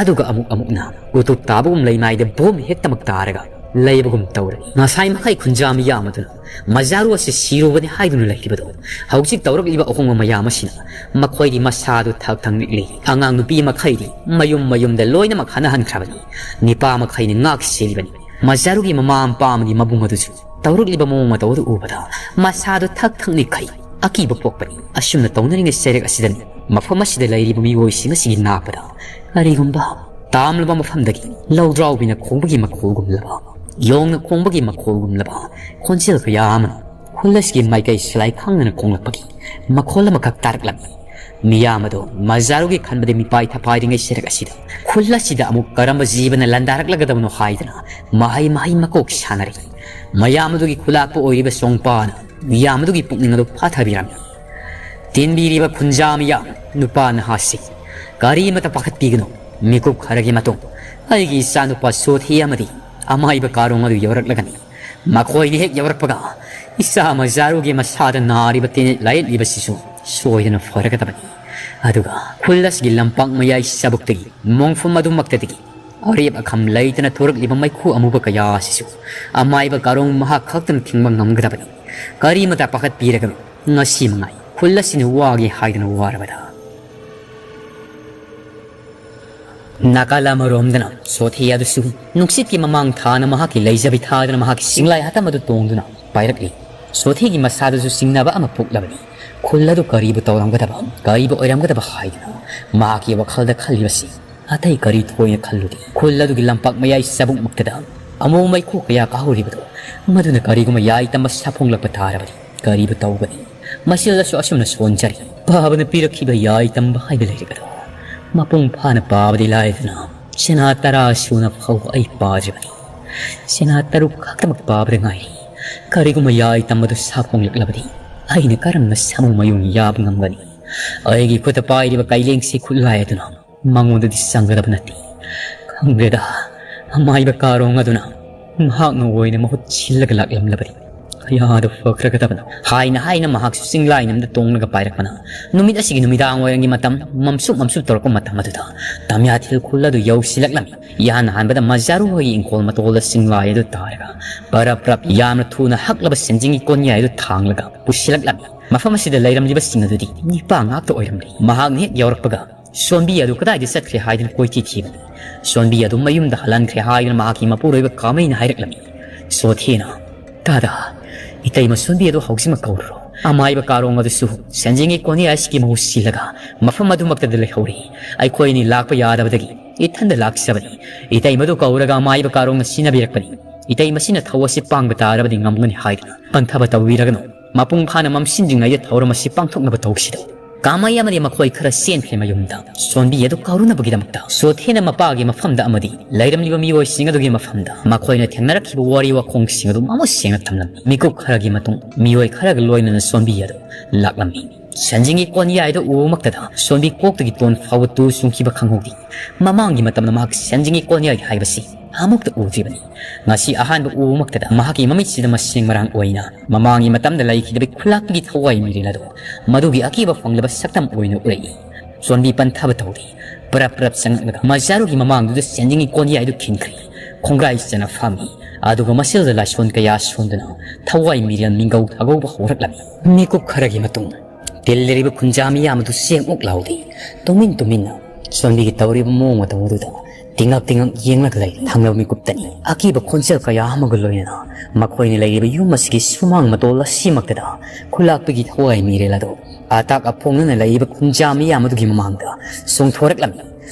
ꯑꯗꯨꯒ ꯑꯃꯨꯛ ꯑꯃꯨꯛꯅ ꯎꯇꯨꯞ ꯇꯥꯕꯒꯨꯝ ꯂꯩꯃꯥꯏꯗ ꯕꯣꯝ ꯍꯦꯛꯇꯃꯛ ꯇꯥꯔꯒ ꯂꯩꯕꯒꯨꯝ ꯇꯧꯔꯦ꯫ ꯉꯁꯥꯏ ꯃꯈꯩ ꯈꯨꯟꯖꯥ ꯃꯤꯌꯥꯝ ꯑꯗꯨꯅ ꯃꯖꯥꯔꯨ ꯑꯁꯤ ꯁꯤꯔꯨꯕꯅꯤ ꯍꯥꯏꯗꯨꯅ ꯂꯩꯔꯤꯕꯗꯣ, ꯍꯧꯖꯤꯛ ꯇꯧꯔꯛꯂꯤꯕ ꯑꯍꯣꯡꯕ ꯃꯌꯥꯝ ꯑꯁꯤꯅ ꯃꯈꯣꯏꯗꯤ ꯃꯁꯥꯗꯨ ꯊꯛ ꯊꯛ ꯅꯤꯛꯂꯤ꯫ ꯑꯉꯥꯡ ꯅꯨꯄꯤ ꯃꯈꯩꯗꯤ ꯃꯌꯨꯝ ꯃꯌꯨꯝꯗ ꯂꯣꯏꯅꯃꯛ ꯍꯟꯅꯍꯟꯈ꯭ꯔꯕꯅꯤ꯫ ꯅꯤꯄꯥ ꯃꯈꯩꯅ ꯉꯥꯛ ꯁꯦꯜꯂꯤꯕꯅꯤ꯫ ꯃꯖꯥꯔꯨꯒꯤ ꯃꯃꯥ ꯃꯄꯥ ꯑꯃꯒꯤ ꯃꯕꯨꯡ ꯑꯗꯨꯁꯨ ꯇꯧꯔꯛꯂꯤꯕ ꯃꯑꯣꯡ ꯃꯇꯧ ꯑꯗꯨ ꯎꯕꯗ ꯃꯁꯥꯗꯨ ꯊꯛ ꯊꯛ ꯅꯤꯛꯈꯩ ꯑꯀꯤꯕ ꯄꯣꯛꯄꯅꯤ꯫ ꯑꯁꯨꯝꯅ ꯇꯧꯅꯔꯤꯉꯩ ꯆꯩꯔꯛ ꯑꯁꯤꯗꯅꯤ ꯃꯐꯝ ꯑꯁꯤꯗ ꯂꯩꯔꯤꯕ ꯃꯤꯑꯣꯏꯁꯤꯡ ꯑꯁꯤꯒꯤ ꯅꯥꯛꯄꯗ ꯀꯔꯤꯒꯨꯝꯕ ꯇꯥꯝꯂꯕ ꯃꯐꯝꯗꯒꯤ ꯂꯧꯗ꯭ꯔꯥꯎꯕꯤꯅ ꯈꯣꯡꯕꯒꯤ ꯃꯈꯣꯜꯒꯨꯝꯂꯕ, ꯌꯣꯡꯅ ꯈꯣꯡꯕꯒꯤ ꯃꯈꯣꯜꯒꯨꯝꯂꯕ ꯈꯣꯟꯖꯦꯜ ꯀꯌꯥ ꯑꯃꯅ ꯈꯨꯜ ꯑꯁꯤꯒꯤ ꯃꯥꯏꯀꯩ ꯁꯂꯥꯏ ꯈꯪꯗꯅ ꯈꯣꯡꯂꯛꯄꯒꯤ ꯃꯈꯣꯜ ꯑꯃꯈꯛ ꯇꯥꯔꯛꯂꯝꯃꯤ꯫ ꯃꯤꯌꯥꯝ ꯑꯗꯨ ꯃꯖꯥꯔꯨꯒꯤ ꯈꯟꯕꯗ ꯃꯤꯄꯥꯏ ꯊꯄꯥꯏꯔꯤꯉꯩ ꯁꯔꯛ ꯑꯁꯤꯗ, ꯈꯨꯜ ꯑꯁꯤꯗ ꯑꯃꯨꯛ ꯀꯔꯝꯕ ꯖꯤꯕꯅ ꯂꯥꯟꯗꯥꯔꯛꯂꯒꯗꯕꯅꯣ ꯍꯥꯏꯗꯅ ꯃꯍꯩ ꯃꯍꯩ ꯃꯀꯣꯛ ꯁꯥꯟꯅꯔꯤ꯫ ꯃꯌꯥꯝ ꯑꯗꯨꯒꯤ ꯈꯨꯂꯥꯛꯄ ꯑꯣꯏꯔꯤꯕ ꯆꯣꯡꯄꯥꯅ ꯃꯤꯌꯥꯝ ꯑꯗꯨꯒꯤ ꯄꯨꯛꯅꯤꯡ ꯑꯗꯨ ꯐꯥꯊꯕꯤꯔꯝꯃꯤ꯫ ꯇꯤꯟꯕꯤꯔꯤꯕ ꯈꯨꯟꯖꯥ ꯃꯤꯌꯥꯝ, ꯅꯨꯄꯥ ꯅꯍꯥꯁꯤꯡ, ꯀꯔꯤꯃꯇ ꯄꯥꯈꯠꯄꯤꯒꯅꯨ꯫ ꯃꯤꯀꯨꯞ ꯈꯔꯒꯤ ꯃꯇꯨꯡ ꯑꯩꯒꯤ ꯏꯆꯥꯅꯨꯄꯥ ꯁꯣꯊꯤ ꯑꯃꯗꯤ ꯑꯃꯥꯏꯕ ꯀꯥꯔꯣꯡ ꯑꯗꯨ ꯌꯧꯔꯛꯂꯒꯅꯤ꯫ ꯃꯈꯣꯏꯅ ꯍꯦꯛ ꯌꯧꯔꯛꯄꯒ ꯏꯆꯥ ꯃꯖꯥꯔꯨꯒꯤ ꯃꯁꯥꯗ ꯅꯥꯔꯤꯕ ꯇꯤꯟ ꯂꯥꯏꯌꯦꯠꯂꯤꯕꯁꯤꯁꯨ ꯁꯣꯏꯗꯅ ꯐꯔꯒꯗꯕꯅꯤ꯫ ꯑꯗꯨꯒ ꯈꯨꯜ ꯑꯁꯤꯒꯤ ꯂꯝꯄꯥꯛ ꯃꯌꯥꯏ ꯆꯥꯕꯨꯛꯇꯒꯤ ꯃꯣꯡꯐꯝ ꯑꯗꯨꯃꯛꯇꯗꯒꯤ ꯑꯔꯦꯞ ꯑꯈꯝ ꯂꯩꯇꯅ ꯊꯣꯔꯛꯂꯤꯕ ꯃꯩꯈꯨ ꯑꯃꯨꯕ ꯀꯌꯥ ꯑꯁꯤꯁꯨ ꯑꯃꯥꯏꯕ ꯀꯥꯔꯣꯡ ꯃꯍꯥꯛ ꯈꯛꯇꯅ ꯊꯤꯡꯕ ꯉꯝꯒꯗꯕꯅꯤ꯫ ꯀꯔꯤꯃꯇ ꯄꯥꯈꯠꯄꯤꯔꯒꯅꯨ꯫ ꯉꯁꯤ ꯃꯉꯥꯏ ꯈꯨꯜ ꯑꯁꯤꯅ ꯋꯥꯒꯦ ꯍꯥꯏꯗꯅ ꯋꯥꯔꯕꯗ꯫ ꯅꯥꯀꯜ ꯑꯃꯔꯣꯝꯗꯅ ꯁꯣꯊꯤ ꯑꯗꯨꯁꯨ ꯅꯨꯡꯁꯤꯠꯀꯤ ꯃꯃꯥꯡ ꯊꯥꯅ ꯃꯍꯥꯛꯀꯤ ꯂꯩꯖꯕꯤ ꯊꯥꯗꯨꯅ ꯃꯍꯥꯛꯀꯤ ꯆꯤꯡꯂꯥꯏ ꯍꯥꯇꯝ ꯑꯗꯨ ꯇꯣꯡꯗꯨꯅ ꯄꯥꯏꯔꯛꯂꯤ꯫ ꯁꯣꯊꯤꯒꯤ ꯃꯁꯥꯗꯁꯨ ꯆꯤꯡꯅꯕ ꯑꯃ ꯄꯣꯛꯂꯕꯅꯤ꯫ ꯈꯨꯜ ꯑꯗꯨ ꯀꯔꯤꯕꯨ ꯇꯧꯔꯝꯒꯗꯕ, ꯀꯔꯤꯕꯨ ꯑꯣꯏꯔꯝꯒꯗꯕ ꯍꯥꯏꯗꯨꯅ ꯃꯍꯥꯛꯀꯤ ꯋꯥꯈꯜꯗ ꯈꯜꯂꯤꯕꯁꯤ ꯑꯇꯩ ꯀꯔꯤ ꯊꯣꯏꯅ ꯈꯜꯂꯨꯗꯦ꯫ ꯈꯨꯜ ꯑꯗꯨꯒꯤ ꯂꯝꯄꯥꯛ ꯃꯌꯥꯏ ꯆꯥꯕꯨꯛꯃꯛꯇꯗ ꯑꯃꯨ ꯃꯩꯈꯨ ꯀꯌꯥ ꯀꯥꯍꯧꯔꯤꯕꯗꯣ, ꯃꯗꯨꯅ ꯀꯔꯤꯒꯨꯝꯕ ꯌꯥꯏ ꯇꯝꯕ ꯁꯥꯐꯣꯡꯂꯛꯄ ꯇꯥꯔꯕꯗꯤ ꯀꯔꯤꯕꯨ ꯇꯧꯒꯅꯤ? ꯃꯁꯤꯗꯁꯨ ꯑꯁꯨꯝꯅ ꯁꯣꯟꯖꯔꯤ꯫ ꯄꯥꯕꯅ ꯄꯤꯔꯛꯈꯤꯕ ꯌꯥꯏ ꯇꯝꯕ ꯍꯥꯏꯕ ꯂꯥꯏꯔꯤꯛ ꯑꯗꯣ ꯃꯄꯨꯡ ꯐꯥꯅ ꯄꯥꯕꯗꯤ ꯂꯥꯏꯗꯅ, ꯁꯅꯥ ꯇꯔꯥ ꯁꯨꯅ ꯐꯥꯎꯕ ꯑꯩ ꯄꯥꯗ꯭ꯔꯤꯕꯅꯤ꯫ ꯁꯅꯥ ꯇꯔꯨꯛ ꯈꯛꯇꯃꯛ ꯄꯥꯕꯗ ꯉꯥꯏꯔꯤ꯫ ꯀꯔꯤꯒꯨꯝꯕ ꯌꯥꯏ ꯇꯝꯕꯗꯨ ꯁꯥꯐꯣꯡꯂꯛꯂꯕꯗꯤ ꯑꯩꯅ ꯀꯔꯝꯅ ꯁꯥꯃꯨ ꯃꯌꯨꯡ ꯌꯥꯕ ꯉꯝꯒꯅꯤ? ꯑꯩꯒꯤ ꯈꯨꯠꯇ ꯄꯥꯏꯔꯤꯕ ꯀꯩꯂꯦꯡꯁꯤ ꯈꯨꯠꯂꯥꯏ ꯑꯗꯨꯅ ꯃꯉꯣꯟꯗꯗꯤ ꯆꯪꯒꯗꯕ ꯅꯠꯇꯦ꯫ ꯈꯪꯗ꯭ꯔꯦꯗ, ꯑꯃꯥꯏꯕ ꯀꯥꯔꯣꯡ ꯑꯗꯨꯅ ꯃꯍꯥꯛꯅ ꯑꯣꯏꯅ ꯃꯍꯨꯠ ꯁꯤꯜꯂꯒ ꯂꯥꯛꯂꯝꯂꯕꯗꯤ ꯀꯌꯥꯗ ꯐꯈ꯭ꯔꯒꯗꯕꯅꯣ ꯍꯥꯏꯅ ꯍꯥꯏꯅ ꯃꯍꯥꯛꯁꯨ ꯆꯤꯡꯂꯥꯏꯅꯝꯗ ꯇꯣꯡꯂꯒ ꯄꯥꯏꯔꯛꯄꯅ ꯅꯨꯃꯤꯠ ꯑꯁꯤꯒꯤ ꯅꯨꯃꯤꯗꯥꯡ ꯋꯥꯏꯔꯝꯒꯤ ꯃꯇꯝ ꯃꯝꯁꯨ ꯃꯝꯁꯨ ꯇꯧꯔꯛꯄ ꯃꯇꯝ ꯑꯗꯨꯗ ꯇꯝꯌꯥꯊꯤꯜ ꯈꯨꯜ ꯑꯗꯨ ꯌꯧꯁꯤꯜꯂꯛꯂꯝꯃꯤ꯫ ꯏꯍꯥꯟ ꯍꯥꯟꯕꯗ ꯃꯖꯥꯔꯨ ꯍꯣꯏꯒꯤ ꯏꯪꯈꯣꯜ ꯃꯇꯣꯜꯗ ꯆꯤꯡꯂꯥꯏ ꯑꯗꯨ ꯇꯥꯔꯒ ꯄꯔꯞ ꯄꯔꯞ ꯌꯥꯝꯅ ꯊꯨꯅ ꯍꯛꯂꯕ ꯁꯦꯟꯖꯤꯡꯒꯤ ꯀꯣꯟꯌꯥꯏ ꯑꯗꯨ ꯊꯥꯡꯂꯒ ꯄꯨꯁꯤꯜꯂꯛꯂꯝꯃꯤ꯫ ꯃꯐꯝ ꯑꯁꯤꯗ ꯂꯩꯔꯝꯂꯤꯕꯁꯤꯡ ꯑꯗꯨꯗꯤ ꯅꯤꯄꯥ ꯉꯥꯛꯇ ꯑꯣꯏꯔꯝꯂꯤ꯫ ꯃꯍꯥꯛꯅ ꯍꯦꯛ ꯌꯧꯔꯛꯄꯒ ꯁꯣꯟꯕꯤ ꯑꯗꯨ ꯀꯗꯥꯏꯗ ꯆꯠꯈ꯭ꯔꯦ ꯍꯥꯏꯗꯨꯅ ꯀꯣꯏꯊꯤ ꯊꯤꯕꯅꯤ꯫ ꯁꯣꯟꯕꯤ ꯑꯗꯨ ꯃꯌꯨꯝꯗ ꯍꯜꯍꯟꯈ꯭ꯔꯦ ꯍꯥꯏꯗꯨꯅ ꯃꯍꯥꯛꯀꯤ ꯃꯄꯨꯔꯣꯏꯕ ꯀꯥꯃꯩꯅ ꯍꯥꯏꯔꯛꯂꯝꯃꯤ꯫ ꯁꯣꯊꯦꯅ, "ꯇꯥꯗ, ꯏꯇꯩꯃ ꯁꯣꯟꯕꯤ ꯑꯗꯨ ꯍꯧꯖꯤꯛꯃꯛ ꯀꯧꯔꯨꯔꯣ꯫ ꯑꯃꯥꯏꯕ ꯀꯥꯔꯣꯡ ꯑꯗꯨꯁꯨ ꯁꯦꯟꯖꯤꯡꯒꯤ ꯀꯣꯟꯌꯥꯏꯁꯤꯒꯤ ꯃꯍꯨꯠ ꯁꯤꯜꯂꯒ ꯃꯐꯝ ꯑꯗꯨꯃꯛꯇꯗ ꯂꯩꯍꯧꯔꯤ꯫ ꯑꯩꯈꯣꯏ ꯑꯅꯤ ꯂꯥꯛꯄ ꯌꯥꯗꯕꯗꯒꯤ ꯏꯊꯟꯗ ꯂꯥꯛꯆꯕꯅꯤ꯫ ꯏꯇꯩꯃꯗꯨ ꯀꯧꯔꯒ ꯑꯃꯥꯏꯕ ꯀꯥꯔꯣꯡꯅ ꯁꯤꯟꯅꯕꯤꯔꯛꯄꯅꯤ꯫ ꯏꯇꯩꯃꯁꯤꯅ ꯊꯧ ꯑꯁꯤ ꯄꯥꯡꯕ ꯇꯥꯔꯕꯗꯤ ꯉꯝꯒꯅꯤ ꯍꯥꯏꯗꯨꯅ ꯄꯟꯊꯕ ꯇꯧꯕꯤꯔꯒꯅꯨ꯫ ꯃꯄꯨꯡ ꯐꯥꯅ ꯃꯝꯁꯤꯟꯗ꯭ꯔꯤꯉꯩꯗ ꯊꯧꯔꯝ ꯑꯁꯤ ꯄꯥꯡꯊꯣꯛꯅꯕ ꯇꯧꯁꯤꯗꯧ꯫" ꯀꯥꯃꯩ ꯑꯃꯗꯤ ꯃꯈꯣꯏ ꯈꯔ ꯆꯦꯟꯈ꯭ꯔꯦ ꯃꯌꯨꯝꯗ꯫ ꯁꯣꯟꯕꯤ ꯑꯗꯨ ꯀꯧꯔꯨꯅꯕꯒꯤꯗꯃꯛꯇ ꯁꯣꯊꯦꯅ ꯃꯄꯥꯒꯤ ꯃꯐꯝꯗ ꯑꯃꯗꯤ ꯂꯩꯔꯝꯂꯤꯕ ꯃꯤꯑꯣꯏꯁꯤꯡ ꯑꯗꯨꯒꯤ ꯃꯐꯝꯗ ꯃꯈꯣꯏꯅ ꯊꯦꯡꯅꯔꯛꯈꯤꯕ ꯋꯥꯔꯤ ꯋꯥꯈꯣꯡꯁꯤꯡ ꯑꯗꯨ ꯃꯃꯨꯠ ꯁꯦꯡꯅ ꯊꯝꯂꯝꯃꯤ꯫ ꯃꯤꯀꯨꯞ ꯈꯔꯒꯤ ꯃꯇꯨꯡ ꯃꯤꯑꯣꯏ ꯈꯔꯒ ꯂꯣꯏꯅꯅ ꯁꯣꯟꯕꯤ ꯑꯗꯨ ꯂꯥꯛꯂꯝꯃꯤ꯫ ꯁꯦꯟꯖꯤꯡꯒꯤ ꯀꯣꯟꯌꯥꯏꯗꯨ ꯎꯕꯃꯛꯇꯗ ꯁꯣꯟꯕꯤ ꯀꯣꯛꯇꯒꯤ ꯇꯣꯟ ꯐꯥꯎꯕ ꯇꯨ ꯆꯨꯡꯈꯤꯕ ꯈꯪꯍꯧꯗꯦ꯫ ꯃꯃꯥꯡꯒꯤ ꯃꯇꯝꯗ ꯃꯍꯥꯛ ꯁꯦꯟꯖꯤꯡꯒꯤ ꯀꯣꯟꯌꯥꯏ ꯍꯥꯏꯕꯁꯤ ꯑꯃꯨꯛꯇ ꯎꯗ꯭ꯔꯤꯕꯅꯤ꯫ ꯉꯁꯤ ꯑꯍꯥꯟꯕ ꯎꯕꯃꯛꯇꯗ ꯃꯍꯥꯛꯀꯤ ꯃꯃꯤꯠꯁꯤꯗ ꯃꯁꯦꯡ ꯃꯔꯥꯡ ꯑꯣꯏꯅ ꯃꯃꯥꯡꯒꯤ ꯃꯇꯝꯗ ꯂꯩꯈꯤꯗꯕ ꯈꯨꯂꯥꯛꯄꯒꯤ ꯊꯋꯥꯏ ꯃꯤꯔꯦꯜ ꯑꯗꯨ ꯃꯗꯨꯒꯤ ꯑꯀꯤꯕ ꯐꯪꯂꯕ ꯁꯛꯇꯝ ꯑꯣꯏꯅ ꯎꯔꯛꯏ꯫ ꯁꯣꯟꯕꯤ ꯄꯟꯊꯕ ꯇꯧꯔꯤ꯫ ꯄꯔꯞ ꯄꯔꯞ ꯆꯪꯂꯛꯂꯒ ꯃꯖꯥꯔꯨꯒꯤ ꯃꯃꯥꯡꯗꯨꯗ ꯁꯦꯟꯖꯤꯡꯒꯤ ꯀꯣꯟꯌꯥꯏꯗꯨ ꯈꯤꯟꯈ꯭ꯔꯤ꯫ ꯈꯣꯡꯒ꯭ꯔꯥꯏ ꯆꯅ ꯐꯝꯃꯤ꯫ ꯑꯗꯨꯒ ꯃꯁꯤꯗ ꯂꯥꯏꯁꯣꯟ ꯀꯌꯥ ꯁꯣꯟꯗꯨꯅ ꯊꯋꯥꯏ ꯃꯤꯔꯦꯜ ꯃꯤꯡꯒꯧ ꯊꯥꯒꯧꯕ ꯍꯧꯔꯛꯂꯝꯃꯤ꯫ ꯃꯤꯀꯨꯞ ꯈꯔꯒꯤ ꯃꯇꯨꯡ ꯇꯤꯜꯂꯤꯔꯤꯕ ꯈꯨꯟꯖꯥ ꯃꯤꯌꯥꯝ ꯑꯗꯨ ꯆꯦꯡ ꯑꯣꯛ ꯂꯥꯎꯗꯦ꯫ ꯇꯨꯃꯤꯟ ꯇꯨꯃꯤꯟꯅ ꯁꯣꯟꯕꯤꯒꯤ ꯇꯧꯔꯤꯕ ꯃꯑꯣꯡ ꯃꯇꯧ ꯑꯗꯨꯗ ꯇꯤꯉꯛ ꯇꯤꯉꯛ ꯌꯦꯡꯂꯒ ꯂꯩ꯫ ꯊꯪꯅꯕ ꯃꯤꯀꯨꯞꯇꯅꯤ꯫ ꯑꯀꯤꯕ ꯈꯣꯟꯖꯦꯜ ꯀꯌꯥ ꯑꯃꯒ ꯂꯣꯏꯅꯅ ꯃꯈꯣꯏꯅ ꯂꯩꯔꯤꯕ ꯌꯨꯝ ꯑꯁꯤꯒꯤ ꯁꯨꯃꯥꯡ ꯃꯇꯣꯜ ꯑꯁꯤꯃꯛꯇꯗ ꯈꯨꯂꯥꯛꯄꯒꯤ ꯊꯋꯥꯏ ꯃꯤꯔꯦꯜ ꯑꯗꯨ ꯑꯇꯥꯛ ꯑꯐꯣꯡꯅꯅ ꯂꯩꯔꯤꯕ ꯈꯨꯟꯖꯥ ꯃꯤꯌꯥꯝ ꯑꯗꯨꯒꯤ ꯃꯃꯥꯡꯗ ꯆꯣꯡꯊꯣꯔꯛꯂꯝꯃꯤ꯫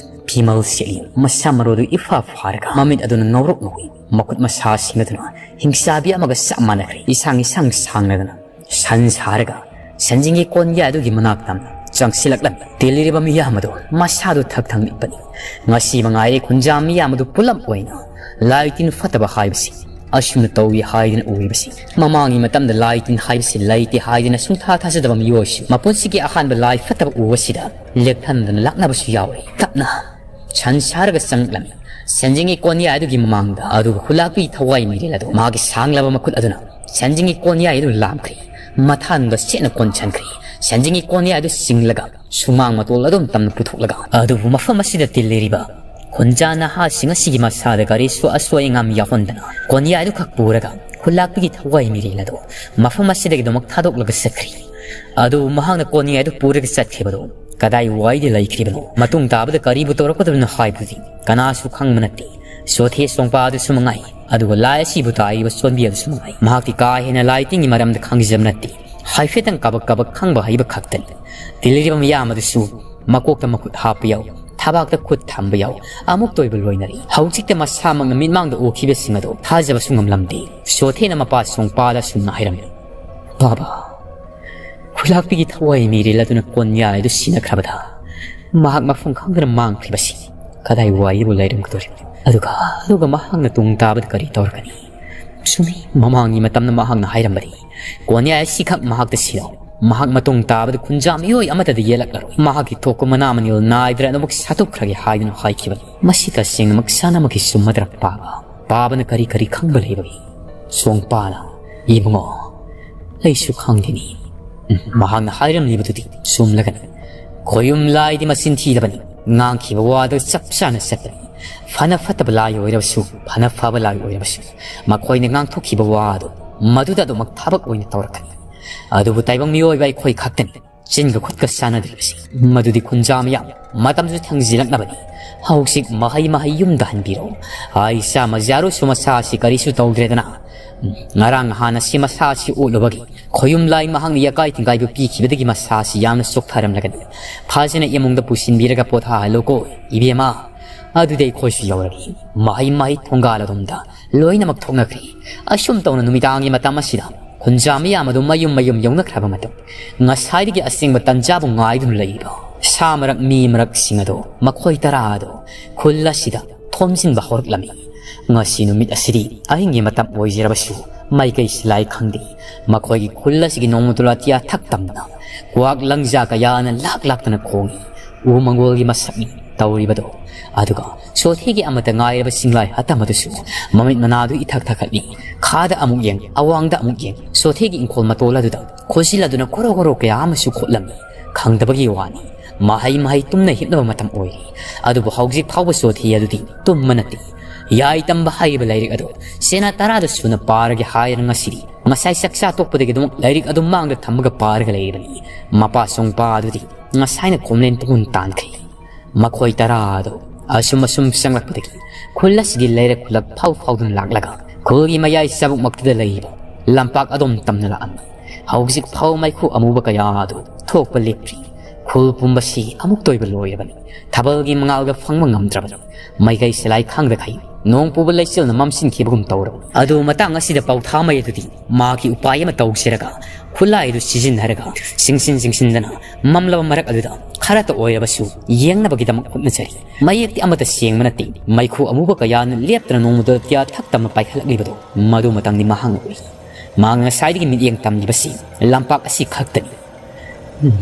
ꯐꯤꯃꯜ ꯁꯦꯠꯂꯤ, ꯃꯁꯥ ꯃꯔꯨꯗꯨ ꯏꯐꯥ ꯐꯥꯔꯒ ꯃꯃꯤꯠ ꯑꯗꯨꯅ ꯉꯧꯔꯣꯛ ꯉꯧꯏ꯫ ꯃꯈꯨꯠ ꯃꯁꯥꯁꯤꯡ ꯑꯗꯨꯅ ꯍꯤꯡꯆꯥꯕꯤ ꯑꯃꯒ ꯆꯞ ꯃꯥꯟꯅꯈ꯭ꯔꯦ꯫ ꯏꯁꯥꯡ ꯏꯁꯥꯡ ꯁꯥꯡꯂꯗꯅ ꯁꯟ ꯁꯥꯔꯒ ꯁꯟꯖꯤꯡꯒꯤ ꯀꯣꯟꯌꯥꯏ ꯑꯗꯨꯒꯤ ꯃꯅꯥꯛꯇ ꯆꯪꯁꯤꯜꯂꯛꯂꯝꯃꯤ꯫ ꯇꯤꯜꯂꯤꯔꯤꯕ ꯃꯤꯌꯥꯝ ꯑꯗꯨ ꯃꯁꯥꯗꯨ ꯊꯛ ꯊꯛ ꯅꯤꯛꯄꯅꯤ꯫ ꯉꯁꯤ ꯃꯉꯥꯏꯔꯦ ꯈꯨꯟꯖꯥ ꯃꯤꯌꯥꯝ ꯑꯗꯨ ꯄꯨꯂꯞ ꯑꯣꯏꯅ ꯂꯥꯏ ꯇꯤꯟ ꯐꯠꯇꯕ ꯍꯥꯏꯕꯁꯤ ꯑꯁꯨꯝꯅ ꯇꯧꯏ ꯍꯥꯏꯗꯨꯅ ꯎꯔꯤꯕꯁꯤ꯫ ꯃꯃꯥꯡꯒꯤ ꯃꯇꯝꯗ ꯂꯥꯏ ꯇꯤꯟ ꯍꯥꯏꯕꯁꯤ ꯂꯩꯇꯦ ꯍꯥꯏꯗꯨꯅ ꯁꯨꯡꯊꯥ ꯊꯥꯖꯗꯕ ꯃꯤꯑꯣꯏꯁꯨ ꯃꯄꯨꯟꯁꯤꯒꯤ ꯑꯍꯥꯟꯕ ꯂꯥꯏ ꯐꯠꯇꯕ ꯎꯕꯁꯤꯗ ꯂꯦꯞꯍꯟꯗꯅ ꯂꯥꯛꯅꯕꯁꯨ ꯌꯥꯎꯔꯤ꯫ ꯇꯞꯅ ꯁꯟ ꯁꯥꯔꯒ ꯆꯪꯂꯝꯃꯤ꯫ ꯁꯟꯖꯤꯡꯒꯤ ꯀꯣꯟꯌꯥꯏ ꯑꯗꯨꯒꯤ ꯃꯃꯥꯡꯗ ꯑꯗꯨꯒ ꯈꯨꯂꯥꯛꯄꯤ ꯊꯋꯥꯏ ꯃꯤꯔꯦꯜ ꯑꯗꯨ ꯃꯥꯒꯤ ꯁꯥꯡꯂꯕ ꯃꯈꯨꯠ ꯑꯗꯨꯅ ꯁꯟꯖꯤꯡꯒꯤ ꯀꯣꯟꯌꯥꯏ ꯑꯗꯨ ꯂꯥꯝꯈ꯭ꯔꯦ꯫ ꯃꯊꯥꯅꯨꯡꯗ ꯁꯦꯠꯅ ꯀꯣꯟꯁꯤꯟꯈ꯭ꯔꯦ꯫ ꯁꯟꯖꯤꯡꯒꯤ ꯀꯣꯟꯌꯥꯏ ꯑꯗꯨ ꯆꯤꯡꯂꯒ ꯁꯨꯃꯥꯡ ꯃꯇꯣꯜ ꯑꯗꯨꯝ ꯇꯝꯅ ꯄꯨꯊꯣꯛꯂꯒ ꯑꯗꯨꯕꯨ ꯃꯐꯝ ꯑꯁꯤꯗ ꯇꯤꯜꯂꯤꯔꯤꯕ ꯈꯨꯟꯖꯥ ꯅꯍꯥꯁꯤꯡ ꯑꯁꯤꯒꯤ ꯃꯁꯥꯗ ꯀꯔꯤꯁꯨ ꯑꯁꯣꯏ ꯑꯉꯥꯝ ꯌꯥꯎꯍꯟꯗꯅ ꯀꯣꯟꯌꯥꯏ ꯑꯗꯨꯈꯛ ꯄꯨꯔꯒ ꯈꯨꯂꯥꯛꯄꯤꯒꯤ ꯊꯋꯥꯏ ꯃꯤꯔꯦꯜ ꯑꯗꯨ ꯃꯐꯝ ꯑꯁꯤꯗꯒꯤꯗꯃꯛ ꯊꯥꯗꯣꯛꯂꯒ ꯆꯠꯈ꯭ꯔꯤ꯫ ꯑꯗꯨꯕꯨ ꯃꯍꯥꯛꯅ ꯀꯣꯟꯌꯥꯏ ꯑꯗꯨ ꯄꯨꯔꯒ ꯆꯠꯈꯤꯕꯗꯨ ꯀꯗꯥꯏ ꯋꯥꯏꯗ ꯂꯩꯈ꯭ꯔꯤꯕꯅꯣ? ꯃꯇꯨꯡ ꯇꯥꯕꯗ ꯀꯔꯤꯕꯨ ꯇꯧꯔꯛꯀꯗꯕꯅꯣ ꯍꯥꯏꯕꯗꯨꯗꯤ ꯀꯅꯥꯁꯨ ꯈꯪꯕ ꯅꯠꯇꯦ꯫ ꯁꯣꯊꯦ ꯁꯣꯡꯄꯥ ꯑꯗꯨꯁꯨ ꯃꯉꯥꯏ, ꯑꯗꯨꯒ ꯂꯥꯏ ꯑꯁꯤꯕꯨ ꯇꯥꯛꯏꯕ ꯁꯣꯟꯕꯤ ꯑꯗꯨꯁꯨ ꯃꯉꯥꯏ꯫ ꯃꯍꯥꯛꯇꯤ ꯀꯥ ꯍꯦꯟꯅ ꯂꯥꯏ ꯇꯤꯟꯒꯤ ꯃꯔꯝꯗ ꯈꯪꯖꯕ ꯅꯠꯇꯦ꯫ ꯍꯥꯏꯐꯦꯠꯇꯪ ꯀꯕꯛ ꯀꯕꯛ ꯈꯪꯕ ꯍꯩꯕ ꯈꯛꯇꯅꯤ꯫ ꯇꯤꯜꯂꯤꯔꯤꯕ ꯃꯤꯌꯥꯝ ꯑꯗꯨꯁꯨ ꯃꯀꯣꯛꯇ ꯃꯈꯨꯠ ꯍꯥꯞꯄ ꯌꯥꯎ, ꯊꯕꯥꯛꯇ ꯈꯨꯠ ꯊꯝꯕ ꯌꯥꯎ, ꯑꯃꯨꯛꯇ ꯑꯣꯏꯕ ꯂꯣꯏꯅꯔꯤ꯫ ꯍꯧꯖꯤꯛꯇ ꯃꯁꯥꯃꯛꯅ ꯃꯤꯠꯃꯥꯡꯗ ꯎꯈꯤꯕꯁꯤꯡ ꯑꯗꯨ ꯊꯥꯖꯕꯁꯨ ꯉꯝꯂꯝꯗꯦ꯫ ꯁꯣꯊꯦꯅ ꯃꯄꯥ ꯁꯣꯡꯄꯥꯗ ꯑꯁꯨꯝꯅ ꯍꯥꯏꯔꯝꯃꯤ, "ꯕꯥꯕꯥ, ꯈꯨꯂꯥꯛꯄꯤꯒꯤ ꯊꯋꯥꯏ ꯃꯤꯔꯦꯜ ꯑꯗꯨꯅ ꯀꯣꯟꯌꯥꯏ ꯑꯗꯨ ꯁꯤꯅꯈ꯭ꯔꯕꯗ ꯃꯍꯥꯛ ꯃꯐꯝ ꯈꯪꯗꯅ ꯃꯥꯡꯈ꯭ꯔꯤꯕꯁꯤ ꯀꯗꯥꯏ ꯋꯥꯏꯗꯕꯨ ꯂꯩꯔꯝꯒꯗꯧꯔꯤꯕꯅꯣ? ꯑꯗꯨꯒ, ꯑꯗꯨꯒ ꯃꯍꯥꯛꯅ ꯇꯨꯡ ꯇꯥꯕꯗ ꯀꯔꯤ ꯇꯧꯔꯒꯅꯤ?" ꯆꯨꯝꯃꯤ, ꯃꯃꯥꯡꯒꯤ ꯃꯇꯝꯗ ꯃꯍꯥꯛꯅ ꯍꯥꯏꯔꯝꯕꯗꯤ ꯀꯣꯟꯌꯥꯏ ꯑꯁꯤꯈꯛ ꯃꯍꯥꯛꯇ ꯁꯤꯔꯣ, ꯃꯍꯥꯛ ꯃꯇꯨꯡ ꯇꯥꯕꯗ ꯈꯨꯟꯖꯥ ꯃꯤꯑꯣꯏ ꯑꯃꯠꯇꯗ ꯌꯦꯜꯂꯛꯂꯔꯣꯏ꯫ ꯃꯍꯥꯛꯀꯤ ꯊꯣꯛꯄ ꯃꯅꯥ ꯃꯅꯤꯜ ꯅꯥꯏꯗꯅ ꯑꯗꯨꯃꯛ ꯁꯥꯠꯇꯣꯛꯈ꯭ꯔꯒꯦ ꯍꯥꯏꯗꯨꯅ ꯍꯥꯏꯈꯤꯕꯅꯤ꯫ ꯃꯁꯤ ꯇꯁꯦꯡꯅꯃꯛ ꯁꯥꯟꯅꯃꯛꯀꯤ ꯆꯨꯝꯃꯗ꯭ꯔ ꯄꯥꯕ? ꯄꯥꯕꯅ ꯀꯔꯤ ꯀꯔꯤ ꯈꯪꯕ ꯂꯩꯕꯒꯦ? ꯁꯣꯡꯄꯥꯅ, "ꯏꯕꯨꯡꯉꯣ, ꯑꯩꯁꯨ ꯈꯪꯗꯦꯅꯤ꯫ ꯎꯝ, ꯃꯍꯥꯛꯅ ꯍꯥꯏꯔꯝꯂꯤꯕꯗꯨꯗꯤ ꯆꯨꯝꯂꯒꯅꯤ꯫ ꯈꯣꯌꯨꯝ ꯂꯥꯏꯗꯤ ꯃꯆꯤꯟ ꯊꯤꯗꯕꯅꯤ꯫ ꯉꯥꯡꯈꯤꯕ ꯋꯥꯗ ꯆꯞ ꯆꯥꯅ ꯆꯠꯄꯅꯤ꯫ ꯐꯅ ꯐꯠꯇꯕ ꯂꯥꯏ ꯑꯣꯏꯔꯕꯁꯨ, ꯐꯅ ꯐꯕ ꯂꯥꯏ ꯑꯣꯏꯔꯕꯁꯨ, ꯃꯈꯣꯏꯅ ꯉꯥꯡꯊꯣꯛꯈꯤꯕ ꯋꯥ ꯑꯗꯨ ꯃꯗꯨꯗ ꯑꯗꯨꯃꯛ ꯊꯕꯛ ꯑꯣꯏꯅ ꯇꯧꯔꯛꯀꯅꯤ꯫ ꯑꯗꯨꯕꯨ ꯇꯥꯏꯕꯪ ꯃꯤꯑꯣꯏꯕ ꯑꯩꯈꯣꯏ ꯈꯛꯇꯅꯤ ꯆꯤꯟꯒ ꯈꯨꯠꯀ ꯆꯥꯟꯅꯗ꯭ꯔꯤꯕꯁꯤ꯫ ꯃꯗꯨꯗꯤ ꯈꯨꯟꯖꯥ ꯃꯤꯌꯥꯝ, ꯃꯇꯝꯁꯨ ꯊꯦꯡꯖꯤꯜꯂꯛꯂꯕꯅꯤ꯫ ꯍꯧꯖꯤꯛ ꯃꯍꯩ ꯃꯍꯩ ꯌꯨꯝꯗ ꯍꯟꯕꯤꯔꯣ꯫ ꯑꯩ ꯆꯥꯃ ꯌꯥꯔꯨꯁꯨ ꯃꯁꯥ ꯑꯁꯤ ꯀꯔꯤꯁꯨ ꯇꯧꯗ꯭ꯔꯦꯗꯅ꯫ ꯉꯔꯥꯡ ꯅꯍꯥꯟ ꯑꯁꯤ ꯃꯁꯥ ꯑꯁꯤ ꯑꯣꯠꯂꯨꯕꯒꯤ ꯈꯣꯌꯨꯝ ꯂꯥꯏ ꯃꯍꯥꯛꯅ ꯌꯥꯀꯥꯏ ꯊꯤꯡꯒꯥꯏꯕ ꯄꯤꯈꯤꯕꯗꯒꯤ ꯃꯁꯥ ꯑꯁꯤ ꯌꯥꯝꯅ ꯆꯣꯛꯊꯔꯝꯂꯒꯅꯤ꯫ ꯐꯖꯅ ꯏꯃꯨꯡꯗ ꯄꯨꯁꯤꯟꯕꯤꯔꯒ ꯄꯣꯊꯥꯍꯜꯂꯨꯀꯣ, ꯏꯕꯦꯝꯃ꯫ ꯑꯗꯨꯗꯤ ꯑꯩꯈꯣꯏꯁꯨ ꯌꯧꯔꯒꯦ꯫ ꯃꯍꯩ ꯃꯍꯩ ꯊꯣꯡꯒꯥꯜ ꯑꯗꯣꯝꯗ ꯂꯣꯏꯅꯃꯛ ꯊꯣꯛꯅꯈ꯭ꯔꯦ꯫ ꯑꯁꯨꯝ ꯇꯧꯅ ꯅꯨꯃꯤꯗꯥꯡꯒꯤ ꯃꯇꯝ ꯑꯁꯤꯗ ꯈꯨꯟꯖꯥ ꯃꯤꯌꯥꯝ ꯑꯗꯨ ꯃꯌꯨꯝ ꯃꯌꯨꯝ ꯌꯧꯅꯈ꯭ꯔꯕ ꯃꯇꯨꯡ, ꯉꯁꯥꯏꯗꯒꯤ ꯑꯁꯦꯡꯕ ꯇꯟꯖꯥꯕꯨ ꯉꯥꯏꯗꯨꯅ ꯂꯩꯔꯤꯕ ꯁꯥ ꯃꯔꯛ ꯃꯤ ꯃꯔꯛꯁꯤꯡ ꯑꯗꯨ, ꯃꯈꯣꯏ ꯇꯔꯥ ꯑꯗꯨ ꯈꯨꯜ ꯑꯁꯤꯗ ꯊꯣꯝꯖꯤꯟꯕ ꯍꯧꯔꯛꯂꯝꯃꯤ꯫ ꯉꯁꯤ ꯅꯨꯃꯤꯠ ꯑꯁꯤꯗꯤ ꯑꯍꯤꯡꯒꯤ ꯃꯇꯝ ꯑꯣꯏꯖꯔꯕꯁꯨ, ꯃꯥꯏꯀꯩ ꯁꯤꯂꯥꯏ ꯈꯪꯗꯦ, ꯃꯈꯣꯏꯒꯤ ꯈꯨꯜ ꯑꯁꯤꯒꯤ ꯅꯣꯡꯃꯗꯣ ꯂꯥꯇꯤꯌꯥ ꯊꯛ ꯇꯝꯗꯨꯅ, ꯀ꯭ꯋꯥꯛ ꯂꯪꯖꯥ ꯀꯌꯥꯅ ꯂꯥꯛ ꯂꯥꯛꯇꯅ ꯈꯣꯡꯏ꯫ ꯎ ꯃꯪꯒꯣꯜꯒꯤ ꯃꯁꯛꯅꯤ ꯇꯧꯔꯤꯕꯗꯣ꯫ ꯑꯗꯨꯒ ꯁꯣꯊꯤꯒꯤ ꯑꯃꯠꯇ ꯉꯥꯏꯔꯕ ꯆꯤꯡꯂꯥꯏ ꯑꯇꯝ ꯑꯗꯨꯁꯨ ꯃꯃꯤꯠ ꯃꯅꯥꯗꯨ ꯏꯊꯛ ꯊꯛꯀꯠꯂꯤ꯫ ꯈꯥꯗ ꯑꯃꯨꯛ ꯌꯦꯡ, ꯑꯋꯥꯡꯗ ꯑꯃꯨꯛ ꯌꯦꯡ, ꯁꯣꯊꯤꯒꯤ ꯏꯪꯈꯣꯜ ꯃꯇꯣꯜ ꯑꯗꯨꯗ ꯈꯣꯏꯖꯤꯜ ꯑꯗꯨꯅ ꯀꯣꯔꯣ ꯀꯣꯔꯣ ꯀꯌꯥ ꯑꯃꯁꯨ ꯈꯣꯠꯂꯝꯃꯤ꯫ ꯈꯪꯗꯕꯒꯤ ꯋꯥꯅꯤ, ꯃꯍꯩ ꯃꯍꯩ ꯇꯨꯝꯅ ꯍꯤꯞꯅꯕ ꯃꯇꯝ ꯑꯣꯏꯔꯤ꯫ ꯑꯗꯨꯕꯨ ꯍꯧꯖꯤꯛ ꯐꯥꯎꯕ ꯁꯣꯊꯤ ꯑꯗꯨꯗꯤ ꯇꯨꯝꯕ ꯅꯠꯇꯦ꯫ ꯌꯥꯏ ꯇꯝꯕ ꯍꯥꯏꯔꯤꯕ ꯂꯥꯏꯔꯤꯛ ꯑꯗꯨ ꯁꯦꯅꯥ ꯇꯔꯥꯗ ꯁꯨꯅ ꯄꯥꯔꯒꯦ ꯍꯥꯏꯗꯅ ꯉꯁꯤꯗꯤ, ꯉꯁꯥꯏ ꯆꯥꯛꯆꯥ ꯇꯣꯛꯄꯗꯒꯤ ꯑꯗꯨꯃꯛ ꯂꯥꯏꯔꯤꯛ ꯑꯗꯨ ꯃꯥꯡꯗ ꯊꯝꯃꯒ ꯄꯥꯔꯒ ꯂꯩꯔꯤꯕꯅꯤ꯫ ꯃꯄꯥ ꯁꯣꯡꯄꯥ ꯑꯗꯨꯗꯤ ꯉꯁꯥꯏꯅ ꯈꯣꯝꯂꯦꯟ ꯄꯨꯡꯍꯨꯟ ꯇꯥꯟꯈ꯭ꯔꯦ꯫ ꯃꯈꯣꯏ ꯇꯔꯥ ꯑꯗꯨ ꯑꯁꯨꯝ ꯑꯁꯨꯝ ꯆꯪꯂꯛꯄꯗꯒꯤ ꯈꯨꯜ ꯑꯁꯤꯒꯤ ꯂꯩꯔꯛ ꯈꯨꯜꯂꯛ ꯐꯥꯎ ꯐꯥꯎꯗꯨꯅ ꯂꯥꯛꯂꯒ ꯈꯨꯜꯒꯤ ꯃꯌꯥꯏ ꯆꯥꯕꯨꯛꯃꯛꯇꯨꯗ ꯂꯩꯔꯤꯕ ꯂꯝꯄꯥꯛ ꯑꯗꯣꯝ ꯇꯝꯅ ꯂꯥꯛꯑꯝꯃꯤ꯫ ꯍꯧꯖꯤꯛ ꯐꯥꯎ ꯃꯩꯈꯨ ꯑꯃꯨꯕ ꯀꯌꯥ ꯑꯗꯨ ꯊꯣꯛꯄ ꯂꯦꯞꯇ꯭ꯔꯤ꯫ ꯈꯨꯜ ꯄꯨꯝꯕꯁꯤ ꯑꯃꯨꯛꯇ ꯑꯣꯏꯕ ꯂꯣꯏꯔꯕꯅꯤ꯫ ꯊꯥꯕꯜꯒꯤ ꯃꯉꯥꯜꯒ ꯐꯪꯕ ꯉꯝꯗ꯭ꯔꯕꯅꯤ꯫ ꯃꯥꯏꯀꯩ ꯁꯤꯂꯥꯏ ꯈꯪꯗꯈꯩ ꯅꯣꯡ ꯄꯨꯕ ꯂꯩꯆꯤꯜꯅ ꯃꯝꯁꯤꯟꯈꯤꯕꯒꯨꯝ ꯇꯧꯔꯕꯅꯤ꯫ ꯑꯗꯨ ꯃꯇꯥꯡ ꯑꯁꯤꯗ ꯄꯥꯎꯊꯥꯃꯩ ꯑꯗꯨꯗꯤ ꯃꯍꯥꯛꯀꯤ ꯎꯄꯥꯏ ꯑꯃ ꯇꯧꯁꯤꯔꯒ ꯈꯨꯠꯂꯥꯏ ꯑꯗꯨ ꯁꯤꯖꯤꯟꯅꯔꯒ ꯆꯤꯡꯁꯤꯟ ꯆꯤꯡꯁꯤꯟꯗꯅ ꯃꯝꯂꯕ ꯃꯔꯛ ꯑꯗꯨꯗ ꯈꯔꯇ ꯑꯣꯏꯔꯕꯁꯨ ꯌꯦꯡꯅꯕꯒꯤꯗꯃꯛ ꯍꯣꯠꯅꯖꯔꯤ꯫ ꯃꯌꯦꯛꯇꯤ ꯑꯃꯠꯇ ꯁꯦꯡꯕ ꯅꯠꯇꯦ꯫ ꯃꯩꯈꯨ ꯑꯃꯨꯕ ꯀꯌꯥꯅ ꯂꯦꯞꯇꯅ ꯅꯣꯡꯃꯗ ꯇꯤꯌꯥ ꯊꯛ ꯇꯝꯅ ꯄꯥꯏꯈꯠꯂꯛꯂꯤꯕꯗꯨ ꯃꯗꯨ ꯃꯇꯪꯗꯤ ꯃꯍꯥꯛꯅ ꯎꯏ꯫ ꯃꯍꯥꯛ ꯉꯁꯥꯏꯗꯒꯤ ꯃꯤꯠꯌꯦꯡ ꯇꯝꯂꯤꯕꯁꯤ ꯂꯝꯄꯥꯛ ꯑꯁꯤ ꯈꯛꯇꯅꯤ꯫ ꯎꯝ,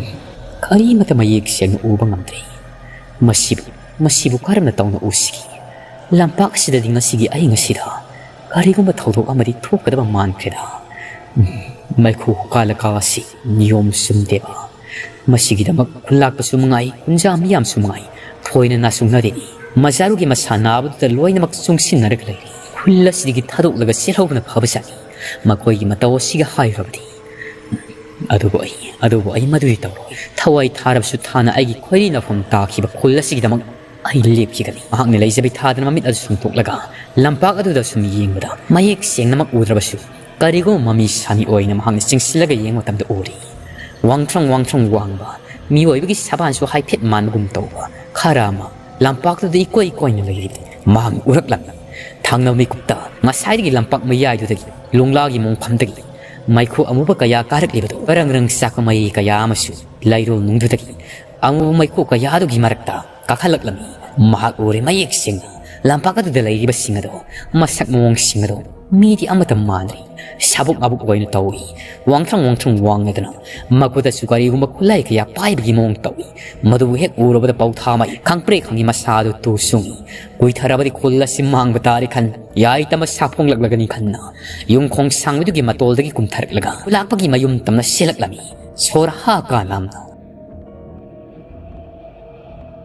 ꯀꯔꯤꯃꯠꯇ ꯃꯌꯦꯛ ꯁꯦꯡꯅ ꯎꯕ ꯉꯝꯗ꯭ꯔꯦ꯫ ꯃꯁꯤꯕꯨ, ꯃꯁꯤꯕꯨ ꯀꯔꯝꯅ ꯇꯧꯅ ꯎꯁꯤꯒꯦ? ꯂꯝꯄꯥꯛ ꯑꯁꯤꯗꯗꯤ ꯉꯁꯤꯒꯤ ꯑꯍꯤꯡ ꯑꯁꯤꯗ ꯀꯔꯤꯒꯨꯝꯕ ꯊꯧꯗꯣꯛ ꯑꯃꯗꯤ ꯊꯣꯛꯀꯗꯕ ꯃꯥꯟꯈ꯭ꯔꯦꯗ꯫ ꯎꯝ, ꯃꯩꯈꯨ ꯀꯥꯂꯀꯥ ꯑꯁꯤ ꯅꯤꯌꯣꯝ ꯆꯨꯝꯗꯦꯕ꯫ ꯃꯁꯤꯒꯤꯗꯃꯛ ꯈꯨꯟꯂꯥꯛꯄꯁꯨ ꯃꯉꯥꯏ, ꯈꯨꯟꯖꯥ ꯃꯤꯌꯥꯝꯁꯨ ꯃꯉꯥꯏ, ꯊꯣꯏꯅ ꯅꯥꯁꯨꯡꯅꯔꯦꯅꯦ꯫ ꯃꯖꯥꯔꯨꯒꯤ ꯃꯁꯥ ꯅꯥꯕꯗꯨꯗ ꯂꯣꯏꯅꯃꯛ ꯆꯨꯡꯁꯤꯟꯅꯔꯒ ꯂꯩꯔꯦ꯫ ꯈꯨꯜ ꯑꯁꯤꯗꯒꯤ ꯊꯥꯗꯣꯛꯂꯒ ꯆꯦꯜꯍꯧꯕꯅ ꯐꯕꯖꯥꯠꯅꯤ꯫ ꯃꯈꯣꯏꯒꯤ ꯃꯇꯧ ꯑꯁꯤꯒ ꯍꯥꯏꯔꯨꯔꯕꯗꯤ꯫ ꯑꯗꯨꯕꯨ ꯑꯩ, ꯑꯗꯨꯕꯨ ꯑꯩ ꯃꯗꯨꯗꯤ ꯇꯧꯔꯣꯏ꯫ ꯊꯋꯥꯏ ꯊꯥꯔꯕꯁꯨ ꯊꯥꯅ ꯑꯩꯒꯤ ꯈꯣꯏꯔꯤ ꯅꯥꯎꯐꯝ ꯇꯥꯈꯤꯕ ꯈꯨꯜ ꯑꯁꯤꯒꯤꯗꯃꯛ ꯑꯩ ꯂꯦꯞꯈꯤꯒꯅꯤ꯫ ꯃꯍꯥꯛꯅ ꯂꯩꯖꯕꯤ ꯊꯥꯗꯅ ꯃꯃꯤꯠ ꯑꯗꯨ ꯁꯨꯝꯇꯣꯛꯂꯒ ꯂꯝꯄꯥꯛ ꯑꯗꯨꯗ ꯁꯨꯝ ꯌꯦꯡꯕꯗ ꯃꯌꯦꯛ ꯁꯦꯡꯅꯃꯛ ꯎꯗ꯭ꯔꯕꯁꯨ ꯀꯔꯤꯒꯨꯝꯕ ꯃꯃꯤ ꯁꯥꯃꯤ ꯑꯣꯏꯅ ꯃꯍꯥꯛꯅ ꯆꯤꯡꯁꯤꯜꯂꯒ ꯌꯦꯡꯕ ꯃꯇꯝꯗ ꯎꯔꯤ꯫ ꯋꯥꯡꯊ꯭ꯔꯪ ꯋꯥꯡꯊ꯭ꯔꯪ ꯋꯥꯡꯕ, ꯃꯤꯑꯣꯏꯕꯒꯤ ꯁꯕꯥꯟꯁꯨ ꯍꯥꯏꯐꯦꯠ ꯃꯥꯟꯕꯒꯨꯝ ꯇꯧꯕ ꯈꯔ ꯑꯃ ꯂꯝꯄꯥꯛꯇꯨꯗ ꯏꯀꯣꯏ ꯀꯣꯏꯅ ꯂꯩꯔꯤꯕꯗꯨ ꯃꯍꯥꯛꯅ ꯎꯔꯛꯂꯝꯃꯤ꯫ ꯊꯪꯅꯕ ꯃꯤꯀꯨꯞꯇ ꯉꯁꯥꯏꯗꯒꯤ ꯂꯝꯄꯥꯛ ꯃꯌꯥꯏꯗꯨꯗꯒꯤ ꯂꯣꯡꯂꯥꯒꯤ ꯃꯣꯡꯐꯝꯗꯒꯤ ꯃꯩꯈꯨ ꯑꯃꯨꯕ ꯀꯌꯥ ꯀꯥꯔꯛꯂꯤꯕꯗꯨ, ꯕꯔꯪ ꯕꯔꯪ ꯆꯥꯛꯄ ꯃꯩ ꯀꯌꯥ ꯑꯃꯁꯨ ꯂꯩꯔꯣꯜ ꯅꯨꯡꯗꯨꯗꯒꯤ ꯑꯃꯨꯕ ꯃꯩꯈꯨ ꯀꯌꯥꯗꯨꯒꯤ ꯃꯔꯛꯇ ꯀꯥꯈꯠꯂꯛꯂꯝꯃꯤ꯫ ꯃꯍꯥꯛ ꯎꯔꯦ ꯃꯌꯦꯛ ꯁꯦꯡꯅ, ꯂꯝꯄꯥꯛ ꯑꯗꯨꯗ ꯂꯩꯔꯤꯕꯁꯤꯡ ꯑꯗꯣ, ꯃꯁꯛ ꯃꯑꯣꯡꯁꯤꯡ ꯑꯗꯣ ꯃꯤꯗꯤ ꯑꯃꯠꯇ ꯃꯥꯟꯗ꯭ꯔꯤ꯫ ꯁꯥꯕꯨꯛ ꯉꯥꯕꯨꯛ ꯑꯣꯏꯅ ꯇꯧꯏ꯫ ꯋꯥꯡꯊ꯭ꯔꯪ ꯋꯥꯡꯊ꯭ꯔꯪ ꯋꯥꯡꯂꯗꯨꯅ ꯃꯈꯨꯠꯇꯁꯨ ꯀꯔꯤꯒꯨꯝꯕ ꯈꯨꯠꯂꯥꯏ ꯀꯌꯥ ꯄꯥꯏꯕꯒꯤ ꯃꯑꯣꯡ ꯇꯧꯏ꯫ ꯃꯗꯨꯕꯨ ꯍꯦꯛ ꯎꯔꯕꯗ ꯄꯧꯊꯥꯃꯩ ꯈꯪꯄ꯭ꯔꯦꯛ ꯈꯪꯉꯤ ꯃꯁꯥꯗꯨ ꯇꯨ ꯁꯨꯡꯏ꯫ ꯀꯨꯏꯊꯔꯕꯗꯤ ꯈꯨꯜ ꯑꯁꯤ ꯃꯥꯡꯕ ꯇꯥꯔꯦ ꯈꯟ, ꯌꯥꯏꯇ ꯃꯁꯥ ꯐꯣꯡꯂꯛꯂꯒꯅꯤ ꯈꯟꯅ ꯌꯨꯝꯈꯣꯡ ꯁꯥꯡꯕꯗꯨꯒꯤ ꯃꯇꯣꯜꯗꯒꯤ ꯀꯨꯝꯊꯔꯛꯂꯒ ꯈꯨꯂꯥꯛꯄꯒꯤ ꯃꯌꯨꯝ ꯇꯝꯅ ꯆꯦꯜꯂꯛꯂꯝꯃꯤ꯫ ꯁꯣꯔ ꯍꯥ ꯀꯥ ꯂꯥꯝꯅ